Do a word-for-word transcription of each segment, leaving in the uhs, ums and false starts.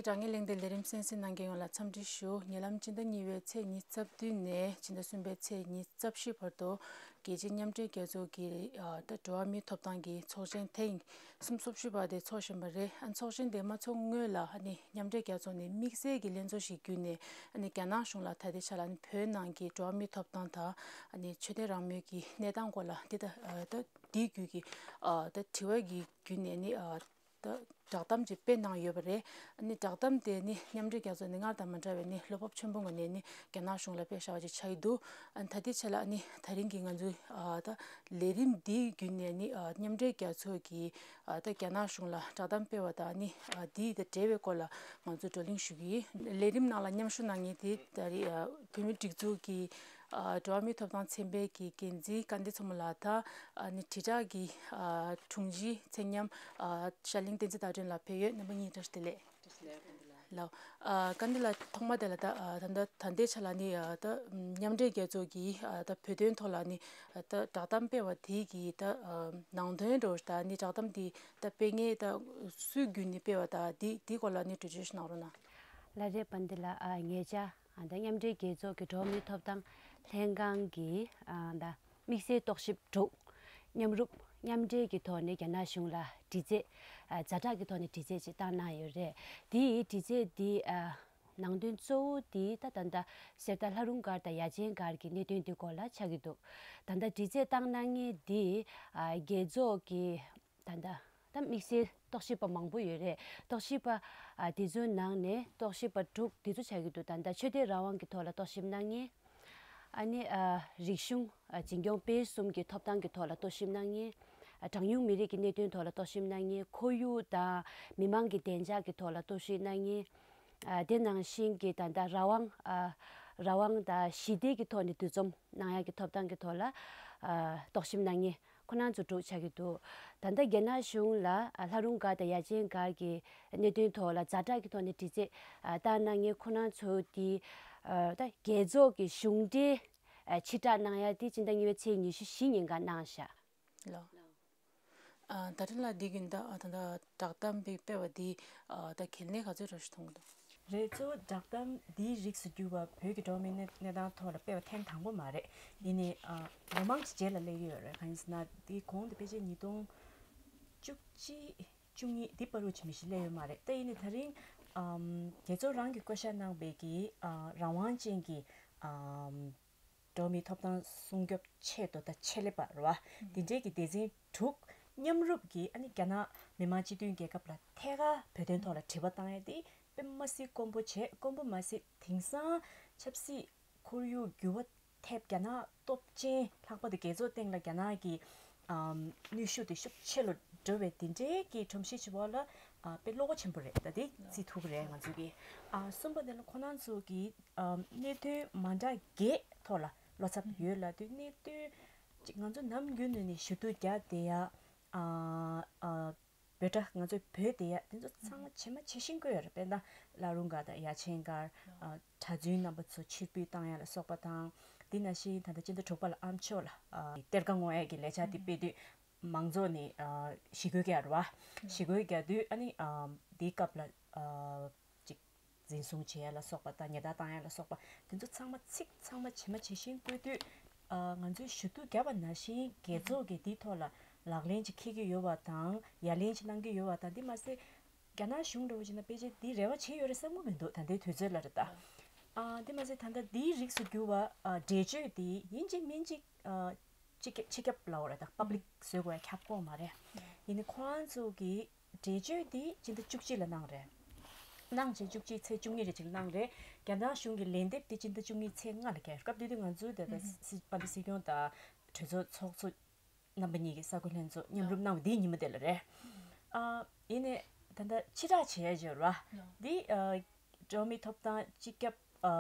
དྲ་བརྙན་གླེང་སྟེགས་ལས་རིམ་གསན་གཟིགས་གནང་མཁན་ཡོངས་ལ་འཚམས་འདྲི་ཞུ། ཉེ་ལམ་སྤྱི་ཟླ་གཉིས་པའི་ཚེས་ཉི་ཤུ་རྩ་བདུན་ནས་ཕྱི་ཟླ་གསུམ་པའི་ཚེས་ཉི་ཤུ་རྩ་བཞི་བར་དུ་རྒྱལ་སྤྱིའི་མཉམ་འབྲེལ་རྒྱལ་ཚོགས་ཀྱི་ཨ་ད་འགྲོ་བ་མིའི་ཐོབ་ཐང་གི་ཚོགས་ཆེན་ཐེངས་སུམ་ཅུ་སོ་བཞི་པ་དེ་འཚོགས་བཞིན་པ་རེད། ཨ་ཚོགས་ཆེན་དེ་མ་འཚོགས་སྔོན་ལ་ཨ་ནི་མཉམ་འབྲེལ་རྒྱལ་ཚོགས་ནས་དམིགས་བསལ་གྱི་ལྷན་ཚོགས་ཤིག་བརྒྱུད་ནས་ཨ་ནི་རྒྱ་ནག་གཞུང་ལ་ད་ལྟའི་ཆ་ལ་ཨ་ནི་བོད་ནང་གི་འགྲོ་བ་མིའི་ཐོབ་ཐང་དང་ཨ་ནི་ཆོས་དད་རང་མོས་ཀྱི་གནས་སྟངས་སྐོར་ལ་འདི་ད་ཨ་ད་འདིའི་བརྒྱུད་ཀྱི་ཨ་ད་དྲི་བ་གི་བརྒྱུད་ནས་ནི་ཨ་ད་བསྒྲགས་གཏམ་ཅིག་སྤེལ་གནང་ཡོད་པ་རེད། ཨ་ནི་བསྒྲགས་གཏམ་དེ་ནི་མཉམ་འབྲེལ་རྒྱལ་ཚོགས་ནས་སྔར་དང་མ་འདྲ་བའི་ནི་བློ་སྤོབས་ཆེན་པོའི་ངང་ནས་ནི་རྒྱ་ནག་གཞུང་ལ་སྤེལ་བཞག་པ་ཅིག་ཆགས་ཀྱི་འདུག་ཨ་ད་ལྟའི་ཆ་ལ་ཨ་ནི་ད་རིང་གི་ང་ཚོའི་ཨ་ད་ལས་རིམ་འདིའི་བརྒྱུད་ནས་ནི་ཨ་མཉམ་འབྲེལ་རྒྱལ་ཚོགས་ཀྱིས་ཨ་ད་རྒྱ་ནག་གཞུང་ལ་བསྒྲགས་གཏམ་སྤེལ་བ་དང་ནི་ཨ་འདི་དང་འབྲེལ་བའི་སྐོར་ལ་ང་ཚོས་བགྲོ་གླེང་ཞུ་གི་ཡིན། ལས་རིམ་ནང་ལ་མཉམ་ཞུགས་གནང་མཁན་དེ་ད་རེས་ཨ་བོད་མིའི་སྒྲིག་འཛུགས་ཀྱི་ཨ་འགྲོ་བ་མིའི་ཐོབ་ཐང་ཚན་པའི་གི་འགན་འཛིན་སྐལ་ལྡན་མཚོ་མོ་ལགས་དང་ཨ་ནི་དྲིལ་བསྒྲགས་ཀྱི་ཨ་དྲུང་ཆེ་ཚེ་ཉམས་ཨ་ཤར་གླིང་བསྟན་འཛིན་ཟླ་སྒྲོན་ལགས་ཕེབས་ཡོད། རྣམ་པ་གཉིས་བཀྲ་ཤིས་བདེ་ལེགས། བཀྲ་ཤིས་བདེ་ལེགས། ལགས། ཨ་སྐལ་ལྡན་ལགས་ཐོག་མ་དེ་ལ་ད་ཨ་ད་ད་ད་ལྟའི་ཆ་ལ་ནི་ཨ་ད་མཉམ་འབྲེལ་རྒྱལ་ཚོགས་ཀྱིས་ཨ་ད་བོད་དོན་ཐོག་ལ་ནི་ཨ་ད་བསྒྲགས་གཏམ་སྤེལ་བ་དེ་གི་ད་ཨ་ནང་དོན་འདྲ་བོ་ད་ནི་བསྒྲགས་གཏམ་དེ་ད་སྤེལ་མཁན་ད་སུའི་བརྒྱུད་ནས་སྤེལ་བ་ད་དེ་དེ་སྐོར་ལ་ནི་འགྲེལ་བརྗོད་ཞིག་གནང་རོགས་གནང་། ལགས་རེད། བན་དེ་ལགས། ཨ་ཉེ་ཆར་ཨ་ད་མཉམ་འབྲེལ་རྒྱལ་ཚོགས་ཀྱི་འགྲོ་བ་མིའི་ཐོབ་ཐང་ལྷན་ཁང་གིས་ཨ་ད་དམིགས་བསལ་རྟོག་ཞིབ་དྲུག་མཉམ་རུབ་མཉམ་འབྲེལ་གྱི་ཐོག་ནས་རྒྱ་ནག་གཞུང་ལ་དྲི་རྩད་ཨ་ཛ་དྲག་གི་ཐོག་ནས་དྲི་རྩད་ཅིག་བཏང་གནང་ཡོད་རེད། དེའི་དྲི་རྩད་འདི་ཨ་ནང་དོན་གཙོ་བོ་འདི་ད་ད་ལྟ་གསེར་རྟ་ལྷ་རུང་སྒར་དང་ཡ་ཆེན་སྒར་གྱི་གནད་དོན་འདི་སྐོར་ལ་ཆགས་ཀྱི་འདུག་ད་ལྟ་དྲི་རྩད་བཏང་གནང་མཁན་འདི་ཨ་རྒྱལ་ཚོགས་ཀྱི་ད་ལྟ་ད་དམིགས་བསལ་རྟོག་ཞིབ་པ་མང་པོ་ཡོད་རེད། རྟོག་ཞིབ་པ་ཨ་དེ་ཚོའི་ནང་ནས་རྟོག་ཞིབ་པ་དྲུག་དེ་ཚོ་ཆགས་ཀྱི་འདུག་ད་ལྟ་ཆོས་དད་རང་དབང་གི་ཐོག་ལ་རྟོག་ཞིབ་གནང་མཁན། ཨ་ནི་ཨ་རིག་གཞུང་ཨ་འཛིན་སྐྱོང་སྤེལ་གསུམ་གྱི་ཐོབ་ཐང་གི་ཐོག་ལ་རྟོག་ཞིབ་གནང་མཁན། ཨ་གྲངས་ཉུང་མི་རིགས་ཀྱི་གནད་དོན་ཐོག་ལ་རྟོག་ཞིབ་གནང་མཁན། ཁོར་ཡུག་དང་མི་མང་གི་བདེ་འཇགས་ཀྱི་ཐོག་ལ་རྟོག་ཞིབ་གནང་མཁན། ཨ་དེ་ནང་བཞིན་གྱི་ད་ལྟ་རང་དབང་ཨ་རང་དབང་དང་ཞི་བདེ་གི་ཐོག་ནས་འདུ་འཛོམས་གནང་ཡག་གི་ཐོབ་ཐང་གི་ཐོག་ལ་ཨ་རྟོག་ཞིབ་གནང་མཁན། ཁོ་རང་ཚོ་དྲུག་ཆགས་ཀྱི་འདུག་ད་ལྟ་རྒྱ་ནག་གཞུང་ལ་ཨ་ལྷ་རུང་སྒར་དང་ཡ་ཆེན་སྒར་གྱི་གནད་དོན་ཐོག་ལ་ཛ་དྲག་གི་ཐོག་ནས་དྲི་རྩད་ཨ་བཏང་གནང་མཁན་ཁོ་རང་ཚོ་དེ་ཨ་ད་རྒྱལ་ཚོགས་ཀྱི་གཞུང་འབྲེལ་ཨ་ཕྱིར་བསྒྲགས་གནང་ཡ་དེ་སྤྱི་ཟླ་གཉིས་པའི་ཚེས་ཉི་ཤུ་བཞི་ཉིན་ཀ་གནང་བཞག་ལགས། ཨ་ད་ལྟ་ལ་འདི་གིན་ད་ཨ་ད་ལྟ་བསྒྲགས་གཏམ་སྤེལ་སྤེལ་བ་འདི་ཨ་ད་གལ་གནད་ག་ཚོད་འདྲ་ཞིག་མཐོང་གི་འདུག་རེད། གཙོ་བོ་བསྒྲགས་གཏམ་འདིའི་རིགས་སུ་གྱུར་པ་བོད་ཀྱི་འགྲོ་བ་མིའི་གནས་གནས་སྟངས་ཐོག་ལ་སྤེལ་བ་ཐེངས་དང་པོ་མ་རེད། ཡིན་ནའི་ཨ་ལོ་མང་ཅིག་རྗེས་ལ་སླེབས་ཀྱི་ཡོད་རེད། གང་ཡིན་ཟེར་ན་འདི་གོང་དུ་ཕལ་ཆེར་ཉིས་སྟོང་བཅུ་གཅིག་བཅུ་གཉིས་འདི་བར་དུ་ཅིག་མི་ཤེས་སླེབས་ཡོད་མ་རེད། ད་ཡིན་ནའི་ད་རིང་ཨམ་རྒྱལ་ཚོགས་རང་གིས་བསྐོ་བཞག་གནང་བའི་གི་ཨ་རང་དབང་ཅན་གྱི་ཨམ་འགྲོ་བ་མིའི་ཐོབ་ཐང་སྲུང་སྐྱོབ་ཆེད་དུ་ད་ཆེད་ལས་པ་རེད་བ། དེ་འདྲའི་གི་སྡེ་ཚན་དྲུག་མཉམ་རུབ་ཀྱིས་ཨ་ནི་རྒྱ་ནག་མི་དམངས་སྤྱི་མཐུན་རྒྱལ་ཁབ་ལ་ཐད་ཀར་བོད་དོན་ཐོག་ལ་དྲི་བ་བཏང་ཡ་དེ་དཔེ་མ་སྲིད་དཀོན་པོ་བྱས། དཀོན་པོ་མ་ཟད་དེང་སང་ཆབ་སྲིད་ཁོར་ཡུག་འགྱུར་བ་ཐེབས། རྒྱ་ནག་སྟོབས་ཆེན། ལྷག་པར་དུ་རྒྱལ་ཚོགས་སྟེང་ལ་རྒྱ་ནག་གི་ཨམ་ནུས་ཤུགས་དེ་ཤུགས་ཆེ་ལ་འགྲོ་བའི་དེ་འདྲའི་གི་ཁྲོམ་གཞི་ཆེ་བ་ལ་ཨ་དཔེ་བློ་ཁོག་ཆེན་པོ་རེད། ད་དེ་བརྩི་ཐུབ་ཀྱི་རེད་ང་ཚོ་གིས། ཨ་གསུམ་པ་དེ་ལ་ཁོ་རང་ཚོ་གིས་ཨམ་གནད་དོན་མ་འདྲ་བརྒྱད་ཐོག་ལ་བློ་འཚབ་ཡོད་ལབ་དུས། གནད་དོན་ཅིག་ང་ཚོ་ནམ་རྒྱུན་ནས་ནས་ཞུ་གཏུག་རྒྱག་བསྡད་ཡ་ཨ་ཨ་འབོད་སྒྲ་ང་ཚོས་འབོད་བསྡད་ཡ་དེ་ཚོ་ཚང་མ་ཇི་མ་ཇི་བཞིན་བཀོད་ཡོད་རེད། དཔེར་ན་ལྷ་རུང་སྒར་དང་ཡ་ཆེན་སྒར། ཨ་གྲྭ་བཙུན་རྣམ་པ་ཚོ་ཕྱིར་འབུད་བཏང་ཡ་ལ་སོགས་པ་དང་། དེ་ནང་བཞིན་ད་ལྟ་སྤྱི་ཟླ་དྲུག་པ་ལ་ཨ་མཆོག་ལ་ཨ་གཏེར་ཁ་སྔོག་ཡ་གི་ལས་འཆར་དེ་སྤེལ་དུས་མང་ཚོགས་ནས་ཨ་ཞི་རྒོལ་རྒྱག་རེད་བ། ཞི་རྒོལ་རྒྱག་དུས་ཨ་ནི་ཨ་དེའི་སྐབས་ལ་ཨ་ཅིག་འཛིན་བཟུང་བྱེད་ཡ་ལ་སོགས་པ་དང་ཉེས་རྡུང་བཏང་ཡ་ལ་སོགས་པ་དེ་ཚོ་ཚང་མ་ཚིག་ཚང་མ་ཇི་མ་ཇི་བཞིན་བཀོད་དུས། ཨ་ང་ཚོས་ཞུ་གཏུག་བརྒྱབ་པ་ནང་བཞིན་རྒྱལ་ཚོགས་ཀྱིས་འདིའི་ཐོག་ལ་ལག་ལེན་ཅིག་འཁེལ་གྱི་ཡོད་པ་དང་། ཡ་ལན་ཅིག་གནང་གི་ཡོད་པ་དང་། འདི་མ་ཟད་རྒྱ་ནག་གཞུང་འདྲ་བོ་ཅིག་ན་ཕལ་ཆེར་འདི་རེ་བ་བྱེད་ཡོད་རེད་བསམ་གྱི་མི་འདུག་ད་ལྟའི་དུས་ཚོད་ལ་རེད་ད། ཨ་འདི་མ་ཟད་ད་ལྟ་འདིའི་རིགས་སུ་གྱུར་པ་ཨ་འགྲེལ་བརྗོད་འདི་ཡིན་གཅིག་མིན་གཅིག་ཨ་སྤྱི་ཁྱབ་སྤྱི་ཁྱབ་ལབ་དགོས་རེད་ད། པབ་ལིག་བཟོ་དགོས་ཡ་ཁྱབ་ཁོངས་མ་རེད། ཡིན་ནའི་ཁོ་རང་ཚོ་གིས་འགྲེལ་བརྗོད་འདི་སྤྱི་ཟླ་བཅུ་གཅིག་ལ་གནང་རེད། གནང་བྱས་བཅུ་གཅིག་ཚེས་བཅུ་གཉིས་རེ་ཅིག་གནང་རེད། རྒྱ་ནག་གཞུང་གི་ལན་འདེབས་དེ་སྤྱི་ཟླ་བཅུ་གཉིས་ཚེས་ལྔ་ལ་བསྐྱལ། སྐབས་དེ་དུས་ང་ཚོའི་ད་ལྟ་སྲིད་པ་ལི་སྲིད་སྐྱོང་དང་གྲོས་ཚོགས་ཚོགས་གཙོ་རྣམ་པ་གཉིས་ཀྱིས་གསར་འགོད་ལྷན་ཚོགས་མཉམ་རུབ་གནང་བ་དེའི་ཉིན་མོ་དེ་ལ་རེད། ཨ་ཡིན་ནའི་ད་ལྟ་ཕྱིར་བསྒྲགས་བྱས་ཡ་ཅིག་ཡོད་རེད་བ། འདི་ཨ་འགྲོ་བ་མིའི་ཐོབ་ཐང་སྤྱི་ཁྱབ་ཨ་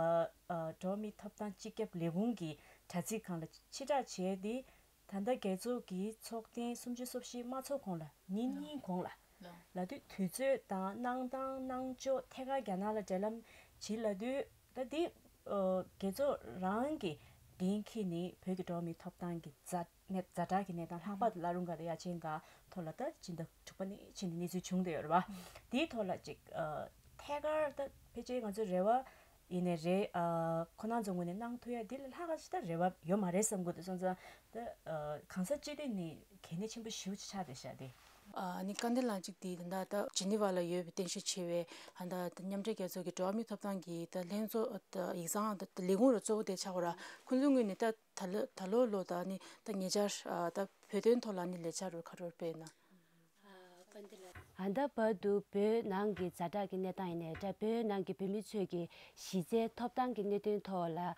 ཨ་འགྲོ་བ་མིའི་ཐོབ་ཐང་སྤྱི་ཁྱབ་ལས་ཁུངས་ཀྱི་དྲ་ཚིགས་སྒང་ལ་ཕྱིར་བསྒྲགས་བྱས་ཏེ། ད་ལྟ་རྒྱལ་ཚོགས་ཀྱི་ཚོགས་ཐེངས་སུམ་ཅུ་སོ་བཞི་མ་ཚོགས་གོང་ལ་ཉིན་གཉིས་གོང་ལ་ལ་དུས་དུས་ཚོད་དང་གནང་སྟངས་གནང་ཕྱོགས་ཐད་ཀར་རྒྱ་ནག་ལ་འབྲེལ་ལམ་བྱེད་ལ་དུས་ད་འདི་ཨ་རྒྱལ་ཚོགས་རང་གི་འགན་འཁྱེར་ནས་བོད་ཀྱི་འགྲོ་བ་མིའི་ཐོབ་ཐང་གི་ཛ་གནས་ཛ་དྲག་གི་གནས་སྟངས་ལྷག་པར་དུ་བླ་རུང་སྒར་དང་ཡ་ཆེན་སྒར་ཐོག་ལ་ད་སྤྱི་ཟླ་དྲུག་པ་ནས་ཕྱིན་ནས་གནས་ཚུལ་བྱུང་བསྡད་ཡོད་རེད་བ། དེའི་ཐོག་ལ་ཅིག་ཨ་ ཐད་ཀར་ད་ཕལ་ཆེར་ང་ཚོའི་རེ་བ་ཡིན་ནའི་རེད། ཨ་ཁོ་རང་ཚོའི་ངོས་ནས་གནང་ཐུབ་ཡ་འདི་ལས་ལྷག་ག་ཞིག་ད་རེ་བ་ཡོད་མ་རེད་བསམ་གྱི་འདུག་སོང་ཙང་ད་ཨ་གང་ཟག་སྤྱི་བདེ་ནི་གལ་གནད་ཆེན་པོ་ཞེ་པོ་ཅིག་ཆགས་བསྡད་ཤག་དེ། ཨ་ནི་སྐལ་ལྡན་ལགས་གཅིག་དེ་ད་ལྟ་ཇི་ནི་ཝ་ལ་ཡོད་པའི་རྟེན་གཞི་བྱས་པའི་ཨ་ད་ད་མཉམ་འབྲེལ་རྒྱལ་ཚོགས་ཀྱི་འགྲོ་བ་མིའི་ཐོབ་ཐང་གི་ད་ལྷན་ཚོགས་ད་ཡིག་ཚང་ད་ལས་ཁུངས་ར་གཙོ་བོ་དེ་ཆགས་པ་ར། ཁོང་ཚོའི་ངོས་ནས་ད་ད་ལོ་ད་ལོ་ལོ་ད་ནི་ད་ཉེ་ཆར་ཨ་ད་བོད་དོན་ཐོག་ལ་ནི་ལས་འཆར་རུ་ག་རེ་སྤེལ་ན། ཨ་ད་བར་དུ་བོད་ནང་གི་ཛ་དྲག་གི་གནས་སྟངས་ཡིན་ནའི་འདྲ། བོད་ནང་གི་བོད་མི་ཚོས་ཀྱི་གཞི་རྩའི་ཐོབ་ཐང་གི་གནད་དོན་ཐོག་ལ་ཨ་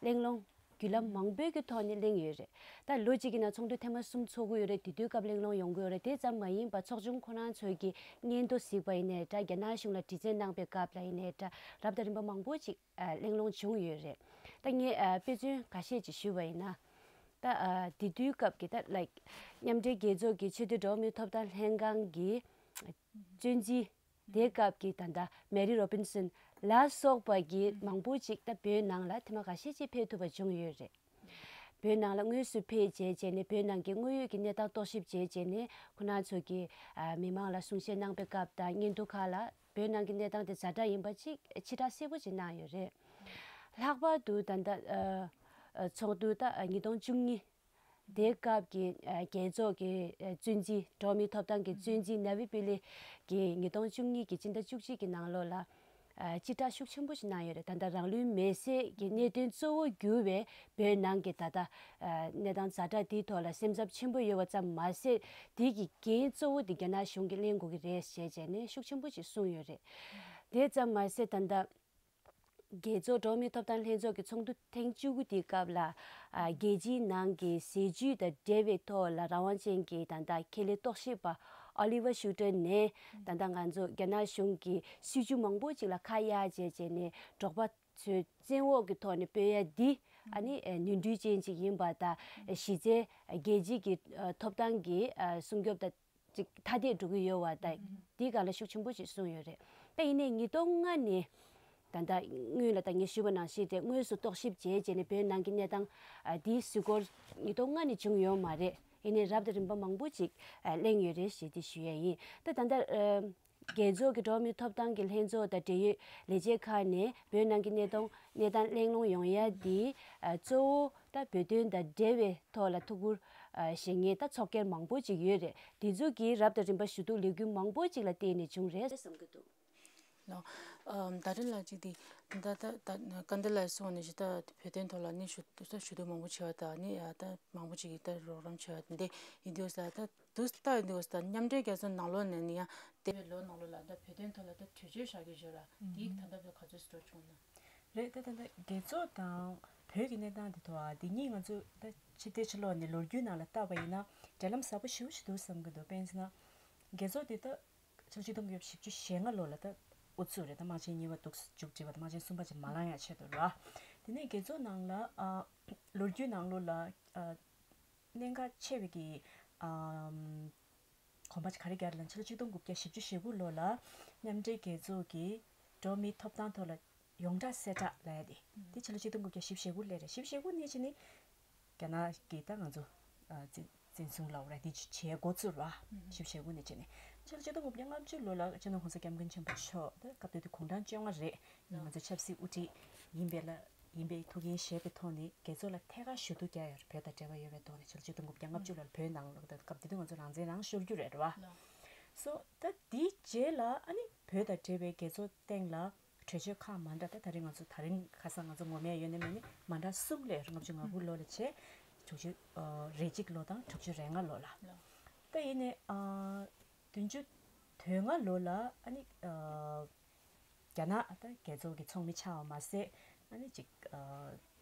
གླེང་སློང་བརྒྱུད་ལམ་མང་པོའི་གི་ཐོག་ནས་གླེང་ཡོད་རེད། ད་ལོ་གཅིག་གི་ནང་ཚོགས་འདུ་ཐེངས་མ་གསུམ་ཚོགས་ཀྱི་ཡོད་རེད། དེ་དུས་སྐབས་གླེང་སློང་ཡོང་གི་ཡོད་རེད། དེ་ཙམ་མ་ཡིན་པར་ཚོགས་ཆུང་ཁོ་རང་ཚོའི་གི་སྙན་ཐོ་གཟིགས་པ་ཡིན་ནའི་འདྲ། རྒྱ་ནག་གཞུང་ལ་དྲི་རྩད་གནང་པའི་སྐབས་ལ་ཡིན་ནའི་འདྲ། རབ་དང་རིམ་པ་མང་པོ་ཅིག་ཨ་གླེང་སློང་བྱུང་ཡོད་རེད། ད་ངས་ཨ་དཔེ་མཚོན་ཁ་ཤས་ཅིག་ཞུས་པ་ཡིན་ན། ད་ཨ་དེ་དུས་སྐབས་ཀྱི་ད་like མཉམ་འབྲེལ་རྒྱལ་ཚོགས་ཀྱི་ཆེས་མཐོའི་འགྲོ་བ་མིའི་ཐོབ་ཐང་ལྷན་ཁང་གི་བཙོན་འཛིན། དེ་སྐབས་ཀྱི་ད་ལྟ་མེ་རི་རོ་བིན་སོན་ལ་སོགས་པ་གི་མང་པོ་ཅིག་ད་བོད་ནང་ལ་ཐེངས་མ་ཁ་ཤས་ཅིག་ཕེབས་ཐུབ་པ་བྱུང་ཡོད་རེད། བོད་ནང་ལ་དངོས་སུ་ཕེབས་བྱས་བྱས་ནས་བོད་ནང་གི་དངོས་ཡོད་ཀྱི་གནས་སྟངས་རྟོག་ཞིབ་བྱས་བྱས་ནས་ཁོ་རང་ཚོ་གི་ཨ་མི་མང་ལ་གསུང་བཤད་གནང་པའི་སྐབས་དང་སྙན་ཐོ་ཁག་ལ་བོད་ནང་གི་གནས་སྟངས་དེ་ཛ་དྲག་ཡིན་པ་ཅིག་ཕྱི་བསྒྲགས་གསལ་པོ་ཅིག་གནང་ཡོད་རེད། ལྷག་པར་དུ་ད་ལྟ་ཨ་ཨ་ཚོགས་འདུ་ད་ཨ་ཉིས་སྟོང་བཅུ་གཉིས་དེའི་སྐབས་ཀྱི་ཨ་རྒྱལ་ཚོགས་ཀྱི་ཨ་བཙོན་འཛིན། འགྲོ་བ་མིའི་ཐོབ་ཐང་གི་བཙོན་འཛིན་ནཱ་བི་པི་ལེ་གི་ཉིས་སྟོང་བཅུ་གཉིས་ཀྱི་སྤྱི་ཟླ་བཅུ་གཅིག་གི་ནང་ལོགས་ལ་ཨ་སྤྱི་བསྒྲགས་ཤུགས་ཆེན་པོ་ཞིག་གནང་ཡོད་རེད། ད་ལྟ་རང་ལུས་མེར་སྲེག་གི་གནད་དོན་གཙོ་བོ་གྱུར་བའི་བོད་ནང་གི་ད་ལྟ་ཨ་གནས་སྟངས་ཛ་དྲག་དེའི་ཐོག་ལ་སེམས་འཚབ་ཆེན་པོ་ཡོད་པ་ཙམ་མ་ཟད། དེ་གི་འགན་གཙོ་བོ་དེ་རྒྱ་ནག་གཞུང་གིས་ལེན་དགོས་ཀྱི་རེད་ཞེས་བྱས་ནས་ཤུགས་ཆེན་པོ་ཞིག་གསུངས་ཡོད་རེད། དེ་ཙམ་མ་ཟད་ད་ལྟ་རྒྱལ་ཚོགས་འགྲོ་བ་མིའི་ཐོབ་ཐང་ལྷན་ཚོགས་ཀྱི་ཚོགས་འདུ་ཐེངས་བཅུ་དགུ་དེའི་སྐབས་ལ་ཨ་རྒྱལ་སྤྱིའི་ནང་གི་ཟས་བཅུད་དང་འབྲེལ་བའི་ཐོག་ལ་རང་དབང་ཅན་གྱི་ད་ལྟ་ཁེ་ལས་རྟོག་ཞིབ་པ་ཨོ་ལི་ཝར་ཤུ་ཏེར་ནས་ད་ལྟ་ང་ཚོ་རྒྱ་ནག་གཞུང་གི་སྲིད་བྱུས་མང་པོ་ཅིག་ལ་ཁ་གཡར་བྱས་བྱས་ནས་འབྲོག་པ་ཚོའི་བཙན་འོག་གི་ཐོག་ནས་སྤོ་ཡ་འདི་ཨ་ནི་ནོར་འཁྲུལ་ཅན་ཅིག་ཡིན་པ་དང་། གཞི་རྩའི་རྒྱལ་སྤྱི་གི་ཐོབ་ཐང་གི་སྲུང་སྐྱོབ་དང་ཅིག་ཐ་དད་འགྲོ་གི་ཡོད་པ་དང་། འདིའི་སྒང་ལ་ཤུགས་ཆེན་པོ་ཞིག་གསུངས་ཡོད་རེད། ད་ཡིན་ནའི་ཉིས་སྟོང་ལྔ་ནས་ད་ལྟ་སྔོན་ལ་ད་ངས་ཞུས་པ་ནང་བཞིན་དེ་དངོས་སུ་རྟོག་ཞིབ་བྱས་བྱས་ནས་བོད་ནང་གི་གནས་སྟངས་ཨ་འདིའི་གཟིགས་སྐོར་ཉིས་སྟོང་ལྔ་ནས་བྱུང་ཡོད་མ་རེད། ཡིན་ནའི་རབ་དང་རིམ་པ་མང་པོ་ཅིག་ཨ་གླེང་ཡོད་རེད་ཞེས་དེ་ཞུ་ཡ་ཡིན། ད་ད་ལྟ་ཨ་རྒྱལ་ཚོགས་ཀྱི་འགྲོ་བ་མིའི་ཐོབ་ཐང་གི་ལྷན་ཚོགས་དང་འབྲེལ་ཡོད་ལས་བྱེད་ཁག་ནས་བོད་ནང་གི་གནས་སྟངས་གནས་སྟངས་གླེང་སློང་ཡོང་ཡ་འདི་ཨ་གཙོ་བོ་ད་བོད་དོན་དང་འབྲེལ་བའི་ཐོག་ལ་ཐུགས་ཁུར་ཨ་བཞེས་མཁན་ད་ཚོགས་སྒེར་མང་པོ་ཅིག་ཡོད་རེད། དེ་ཚོ་གིས་རབ་དང་རིམ་པ་ཞུ་གཏུག་ལས་འགུལ་མང་པོ་ཅིག་ལ་བརྟེན་ནས་བྱུང་རེད་བསམ་གྱི་འདུག་ལགས། ཨམ་ད་རེས་ལ་གཅིག་དེ་ད་ད་ད་སྐལ་ལྡན་ལགས་གསུངས་ནས་ཞེ་ད་བོད་དོན་ཐོག་ལ་ནི་ཞུ་ད་ཞུ་གཏུག་མང་པོ་བྱས་པ་དང་ནི་ཡ་ད་མང་པོ་ཅིག་གིས་ད་རོགས་རམ་བྱས་པ་འདི་ཡིན་དུས་ས་ད་དུས་ད་ཡིན་དུས་ས་མཉམ་འབྲེལ་རྒྱལ་ཚོགས་ནང་ལོགས་ནས་ནི་ཡང་འདས་པའི་ལོ་ནང་ལོགས་ལ་ད་བོད་དོན་ཐོག་ལ་ད་གྲོས་ཆོད་བཞག་གི་ཡོད་ར། དེ་ད་ལྟ་བོད་ག་ཚོད་སྤྲོ་བྱུང་ན། རེད། ད་ད་ད་རྒྱལ་ཚོགས་དང་བོད་ཀྱི་གནས་སྟངས་དེ་ཐོག་ཨ་དེ་གཉིས་ང་ཚོ་ད་ཕྱི་ལྟས་ཕྱི་ལོགས་ནས་ལོ་རྒྱུས་ནང་ལ་བལྟས་པ་ཡིན་ན་འབྲེལ་ལམ་ཟབ་པོ་ཞེ་པོ་ཞིག་འདུག་བསམ་གྱི་འདུག་དཔེར་ན་རྒྱལ་ཚོགས་དེ་ད་ཕྱི་ལོ་ཆིག་སྟོང་དགུ་བརྒྱ་བཞི་བཅུ་ཞེ་ལྔ་ལོ་ལ་ད་དབུ་ཚུགས་རེད། ད་དམག་ཆེན་གཉིས་པ་འདུག་མཇུག་སྒྲིལ་བ་དང་དམག་ཆེན་གསུམ་པ་ཅིག་མ་ལངས་ཡ་ཆེད་དུ་ར། དེ་ནས་རྒྱལ་ཚོགས་ནང་ལ་ཨ་ལོ་རྒྱུས་ནང་ལོགས་ལ་ཨ་གནད་འགག་ཆེ་བའི་གི་ཨམ་གོམ་པ་ག་རེ་བརྒྱབ་ལ་ཕྱི་ལོ་ཆིག་སྟོང་དགུ་བརྒྱ་བཞི་བཅུ་ཞེ་དགུ་ལོ་ལ་མཉམ་འབྲེལ་རྒྱལ་ཚོགས་ཀྱི་འགྲོ་བ་མིའི་ཐོབ་ཐང་ཐོག་ལ་ཡོངས་གྲགས་གསལ་བསྒྲགས་ལབ་ཡ་དེ་དེ་ཕྱི་ལོ་ཆིག་སྟོང་དགུ་བརྒྱ་བཞི་བཅུ་ཞེ་དགུ་ལོ་རེད། བཞི་བཅུ་ཞེ་དགུ་ནས་ཕྱིན་ནས་རྒྱ་ནག་གིས་ད་ང་ཚོ་ཨ་བཙན་བཙན་བཟུང་ལབ་ར་དེ་བྱས་འགོ་ཚུགས་ར། བཞི་བཅུ་ཞེ་དགུ་ནས་ཕྱིན་ནས་ཕྱི་ལོ་ཆིག་སྟོང་དགུ་བརྒྱ་ལྔ་བཅུ་ལོ་ལ་སྤྱི་ནོར་༸གོང་ས་༸སྐྱབས་མགོན་ཆེན་པོ་མཆོག་ད་སྐབས་དེ་དུས་གུང་ཁྲན་བཅོ་ལྔ་རེད། ང་ཚོའི་ཆབ་སྲིད་དབུ་ཁྲིད་ཡིན་པའི་ལ་ཡིན་པའི་ཐུགས་འགན་བཞེས་པའི་ཐོག་ནས་རྒྱལ་ཚོགས་ལ་ཐད་ཀར་ཞུ་གཏུག་བརྒྱབ་ཡོད་རེད། བོད་དང་འབྲེལ་བ་ཡོད་པའི་ཐོག་ནས་ཕྱི་ལོ་ཆིག་སྟོང་དགུ་བརྒྱ་ལྔ་བཅུ་ལོར་བོད་ནང་ལོགས་ད་སྐབས་དེ་དུས་ང་ཚོ་རང་བཙན་རང་ཤོར་རྒྱུ་རེད་རེད་བ། སོ་ད་དེའི་རྗེས་ལ་ཨ་ནི་བོད་དང་འབྲེལ་བའི་རྒྱལ་ཚོགས་སྟེང་ལ་གྲོས་ཆོད་ཁག་མ་འདྲ་ད་ད་རིང་ང་ཚོ་ད་རིང་ཁ་སང་ང་ཚོ་ངོ་མས་ཡོད་ནས་མེད་ནས་མ་འདྲ་གསུམ་ལས་ལྔ་བཅུ་ང་དགུ་ལོ་ལ་བྱས་དྲུག་ཅུ་རེ་གཅིག་ལོ་དང་དྲུག་ཅུ་རེ་ལྔ་ལོ་ལ། ད་ཡིན་ནས་ཨ་བདུན་ཅུ་དོན་ལྔ་ལོ་ལ་ཨ་ནི་ཨ་རྒྱ་ནག་ད་རྒྱལ་ཚོགས་ཀྱི་ཚོགས་མི་ཆགས་པ་མ་ཟད་ཨ་ནི་ཅིག་ཨ་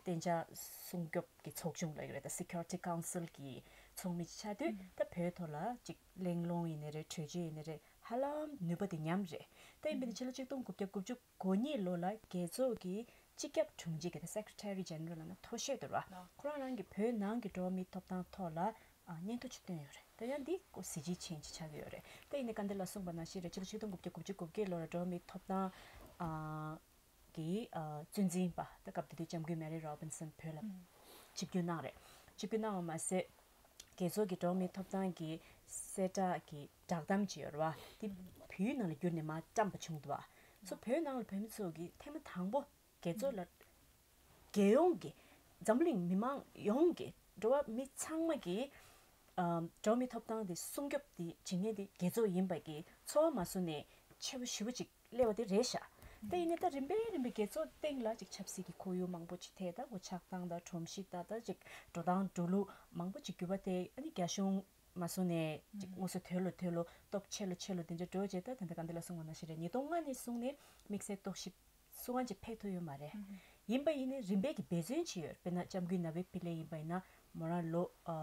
གཏན་འཇགས་སྲུང་སྐྱོབ་ཀྱི་ཚོགས་ཆུང་ལབ་ཀྱི་རེད། ད་Security Council་གི་ཚོགས་མི་ཆགས་དུས་ད་བོད་ཐོག་ལ་ཅིག་གླེང་སློང་ཡིན་ནའི་རེད། གྲོས་ཆོད་ཡིན་ནའི་རེད། ཧ་ལམ་ནུས་པ་དེ་མཉམ་རེད། ད་ཡིན་པ་ནི་ཕྱི་ལོ་ཆིག་སྟོང་དགུ་བརྒྱ་དགུ་བཅུ་གོ་གཉིས་ལོ་ལ་རྒྱལ་ཚོགས་ཀྱི་སྤྱི་ཁྱབ་དྲུང་ཆེ་གི་ད་Secretary General་ལབ་ན་མཐོ་ཤོས་དེ་རེད་བ། ཁོ་རང་རང་གི་བོད་ནང་གི་འགྲོ་བ་མིའི་ཐོབ་ཐང་ཐོག་ལ་ཨ་སྙན་ཐོ་ཅིག་བཏོན་ཡོད་རེད། ད་ཡང་འདི་ཀོ་གཟི་བརྗིད་ཆེན་ཅིག་ཆགས་ཀྱི་ཡོད་རེད། ད་ཡིན་ནའི་སྐལ་ལྡན་ལགས་གསུངས་པ་ནང་བཞིན་རེད། ཕྱི་ལོ་ཆིག་སྟོང་དགུ་བརྒྱ་དགུ་བཅུ་གོ་བརྒྱད་ལོ་ལ་འགྲོ་བ་མིའི་ཐོབ་ཐང་ཨ་གི་ཨ་གཙོ་འཛིན་པ་ད་སྐབས་དེ་དུས་ལྕམ་སྐུ་Mary Robinson་བོད་ལ་ཆིབས་བསྒྱུར་གནང་རེད། ཆིབས་བསྒྱུར་གནང་བ་མ་ཟད་རྒྱལ་ཚོགས་ཀྱི་འགྲོ་བ་མིའི་ཐོབ་ཐང་གི་གསལ་བསྒྲགས་ཀྱི་བསྒྲགས་གཏམ་ཅིག་ཡོད་རེད་བ། དེ་བོད་ཡིག་ནང་ལ་བསྒྱུར་ནས་མར་བཀྲམས་པ་བྱུང་འདུག་བ། སོ་བོད་ནང་ལ་བོད་མི་ཚོ་གིས་ཐེངས་མ་དང་པོ་རྒྱལ་ཚོགས་ལ་རྒྱལ་ཡོངས་ཀྱི་འཛམ་བུ་གླིང་མི་མང་ཡོངས་ཀྱི་འགྲོ་བ་མི་ཚང་མ་གིས་ཨམ་འགྲོ་བ་མིའི་ཐོབ་ཐང་དེ་སྲུང་སྐྱོབ་དེ་བྱེད་མཁན་དེ་རྒྱལ་ཚོགས་ཡིན་པ་གི་ཚོར་བ་མ་བཟོ་ནས་ཆེ་བ་ཞེ་པོ་ཅིག་སླེབས་པ་དེ་རེད་ཤག་ད་ཡིན་ནའི་ད་རིམ་པས་རིམ་པས་རྒྱལ་ཚོགས་སྟེང་ལ་ཅིག་ཆབ་སྲིད་ཀྱི་ཁོར་ཡུག་མང་པོ་ཅིག་ཐད་ད་འོ་ཆགས་སྟངས་དང་སྒྲོམ་གཞི་ད་ད་ཅིག་འགྲོ་སྟངས་འགྲོ་ལུགས་མང་པོ་ཅིག་འགྱུར་བ་དེ་ཨ་ནི་རྒྱ་གཞུང་མ་བཟུང་ནས་ཅིག་དངོས་སུ་དོལ་ལོ་དོལ་ལོ་སྟོབས་ཆེ་ལོ་ཆེ་ལོ་དེ་འདྲ་འགྲོ་བྱས་ད་ད་ལྟ་ག་འདི་ལ་གསུངས་པ་ནང་བཞིན་རེད། ཉིས་སྟོང་ལྔ་ནས་བཟུང་ནས་དམིགས་བསལ་རྟོག་ཞིབ་སུ་གང་ཅིག་ཕེབས་ཐུབ་ཡོད་མ་རེད། ཡིན་པ་ཡིན་ནའི་རིམ་པས་ཀྱི་འབད་བརྩོན་བྱས་ཡོད། དཔེར་ན་ལྕམ་སྐུ་ན་བི་པི་ལེ་ཡིན་པ་ཡིན་ན་མོ་རང་ལོ་ཨ་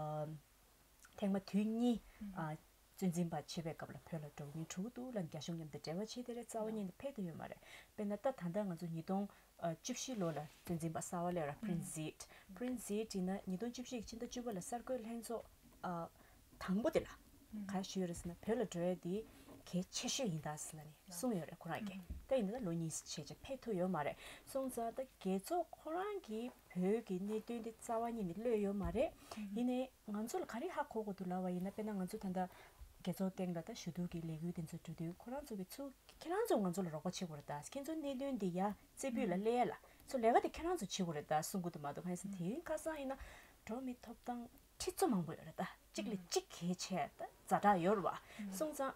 ཐེངས་མ་དུས་གཉིས་ཨ་གཙོ་འཛིན་པ་བྱེད་པའི་སྐབས་ལ་བོད་ལ་འགྲོ་མཁན་དྲུག་འདུག་ལ་རྒྱ་གཞུང་མཉམ་དུ་འབྲེལ་བ་བྱས་དེ་རེད། རྩ་བ་ཉིད་ནས་ཕེབས་ཐུབ་ཡོད་མ་རེད། དཔེར་ན་ད་ད་ལྟ་ང་ཚོ་ཉིས་སྟོང་བཅུ་བཞི་ལོ་ལ་གཙོ་འཛིན་པ་གསར་བ་སླེབས་ར་Prince Zeid Prince Zeid ཡིན་ན་ཉིས་སྟོང་བཅུ་བཞི་ཡི་ཕྱི་ཟླ་བཅུ་པ་ལ་གསར་འགོད་ལྷན་ཚོགས་ཨ་དང་པོ་དེ་ལ་ག་ཞུས་ཡོད་རེད་ཟེར་ན་བོད་ལ་འགྲོ་ཡ་དེ་གལ་ཆེ་ཤོས་ཡིན་ད་ཟེར་ལ་ནི་གསུངས་ཡོད་རེད། ཁོ་རང་གིས་ད་ཡིན་ན་ད་ལོ་གཉིས་ཕྱེད་ཅིག་ཕེབས་ཐུབ་ཡོད་མ་རེད། སོང་ཙང་ད་རྒྱལ་ཚོགས་ཁོ་རང་གིས་བོད་ཀྱི་གནད་དོན་དེ་རྩ་བ་ཉིད་ནས་གློད་ཡོད་མ་རེད། ཡིན་ནའི་ང་ཚོ་ལ་ག་རེ་ཧ་གོ་དགོས་འདུག་ལབ་པ་ཡིན་ན་དཔེར་ན་ང་ཚོ་ད་ལྟ་རྒྱལ་ཚོགས་སྟེང་ལ་ད་ཞུ་གཏུག་གི་ལས་འགུལ་དེ་ཚོ་འགྲོ་དུས་ཁོ་རང་ཚོ་གི་ཚུར་ཁྱེད་རང་ཚོ་ང་ཚོ་ལ་རོགས་པ་བྱེད་དགོས་རེད་ད། ཁྱེད་ཚོ་གནད་དོན་འདི་ཡ་རྩེ་ཕུད་ལ་སླེབས་ཡ་ལ་ཚོ་ལས་ཀ་དེ་ཁྱེད་རང་ཚོ་བྱེད་དགོས་རེད་ད་གསུང་གི་འདུག་མ་གཏོགས་གང་ཡིན་ཟེར་ན་དེ་རིང་ཁ་སང་ཡིན་ན་འགྲོ་བ་མིའི་ཐོབ་ཐང་ཁྲི་ཚོ་མང་པོ་ཡོད་རེད་ད། གཅིག་ལས་གཅིག་གལ་ཆེ་ད་ཛ་དྲག་ཡོད་རེད་བ། སོང་ཙང་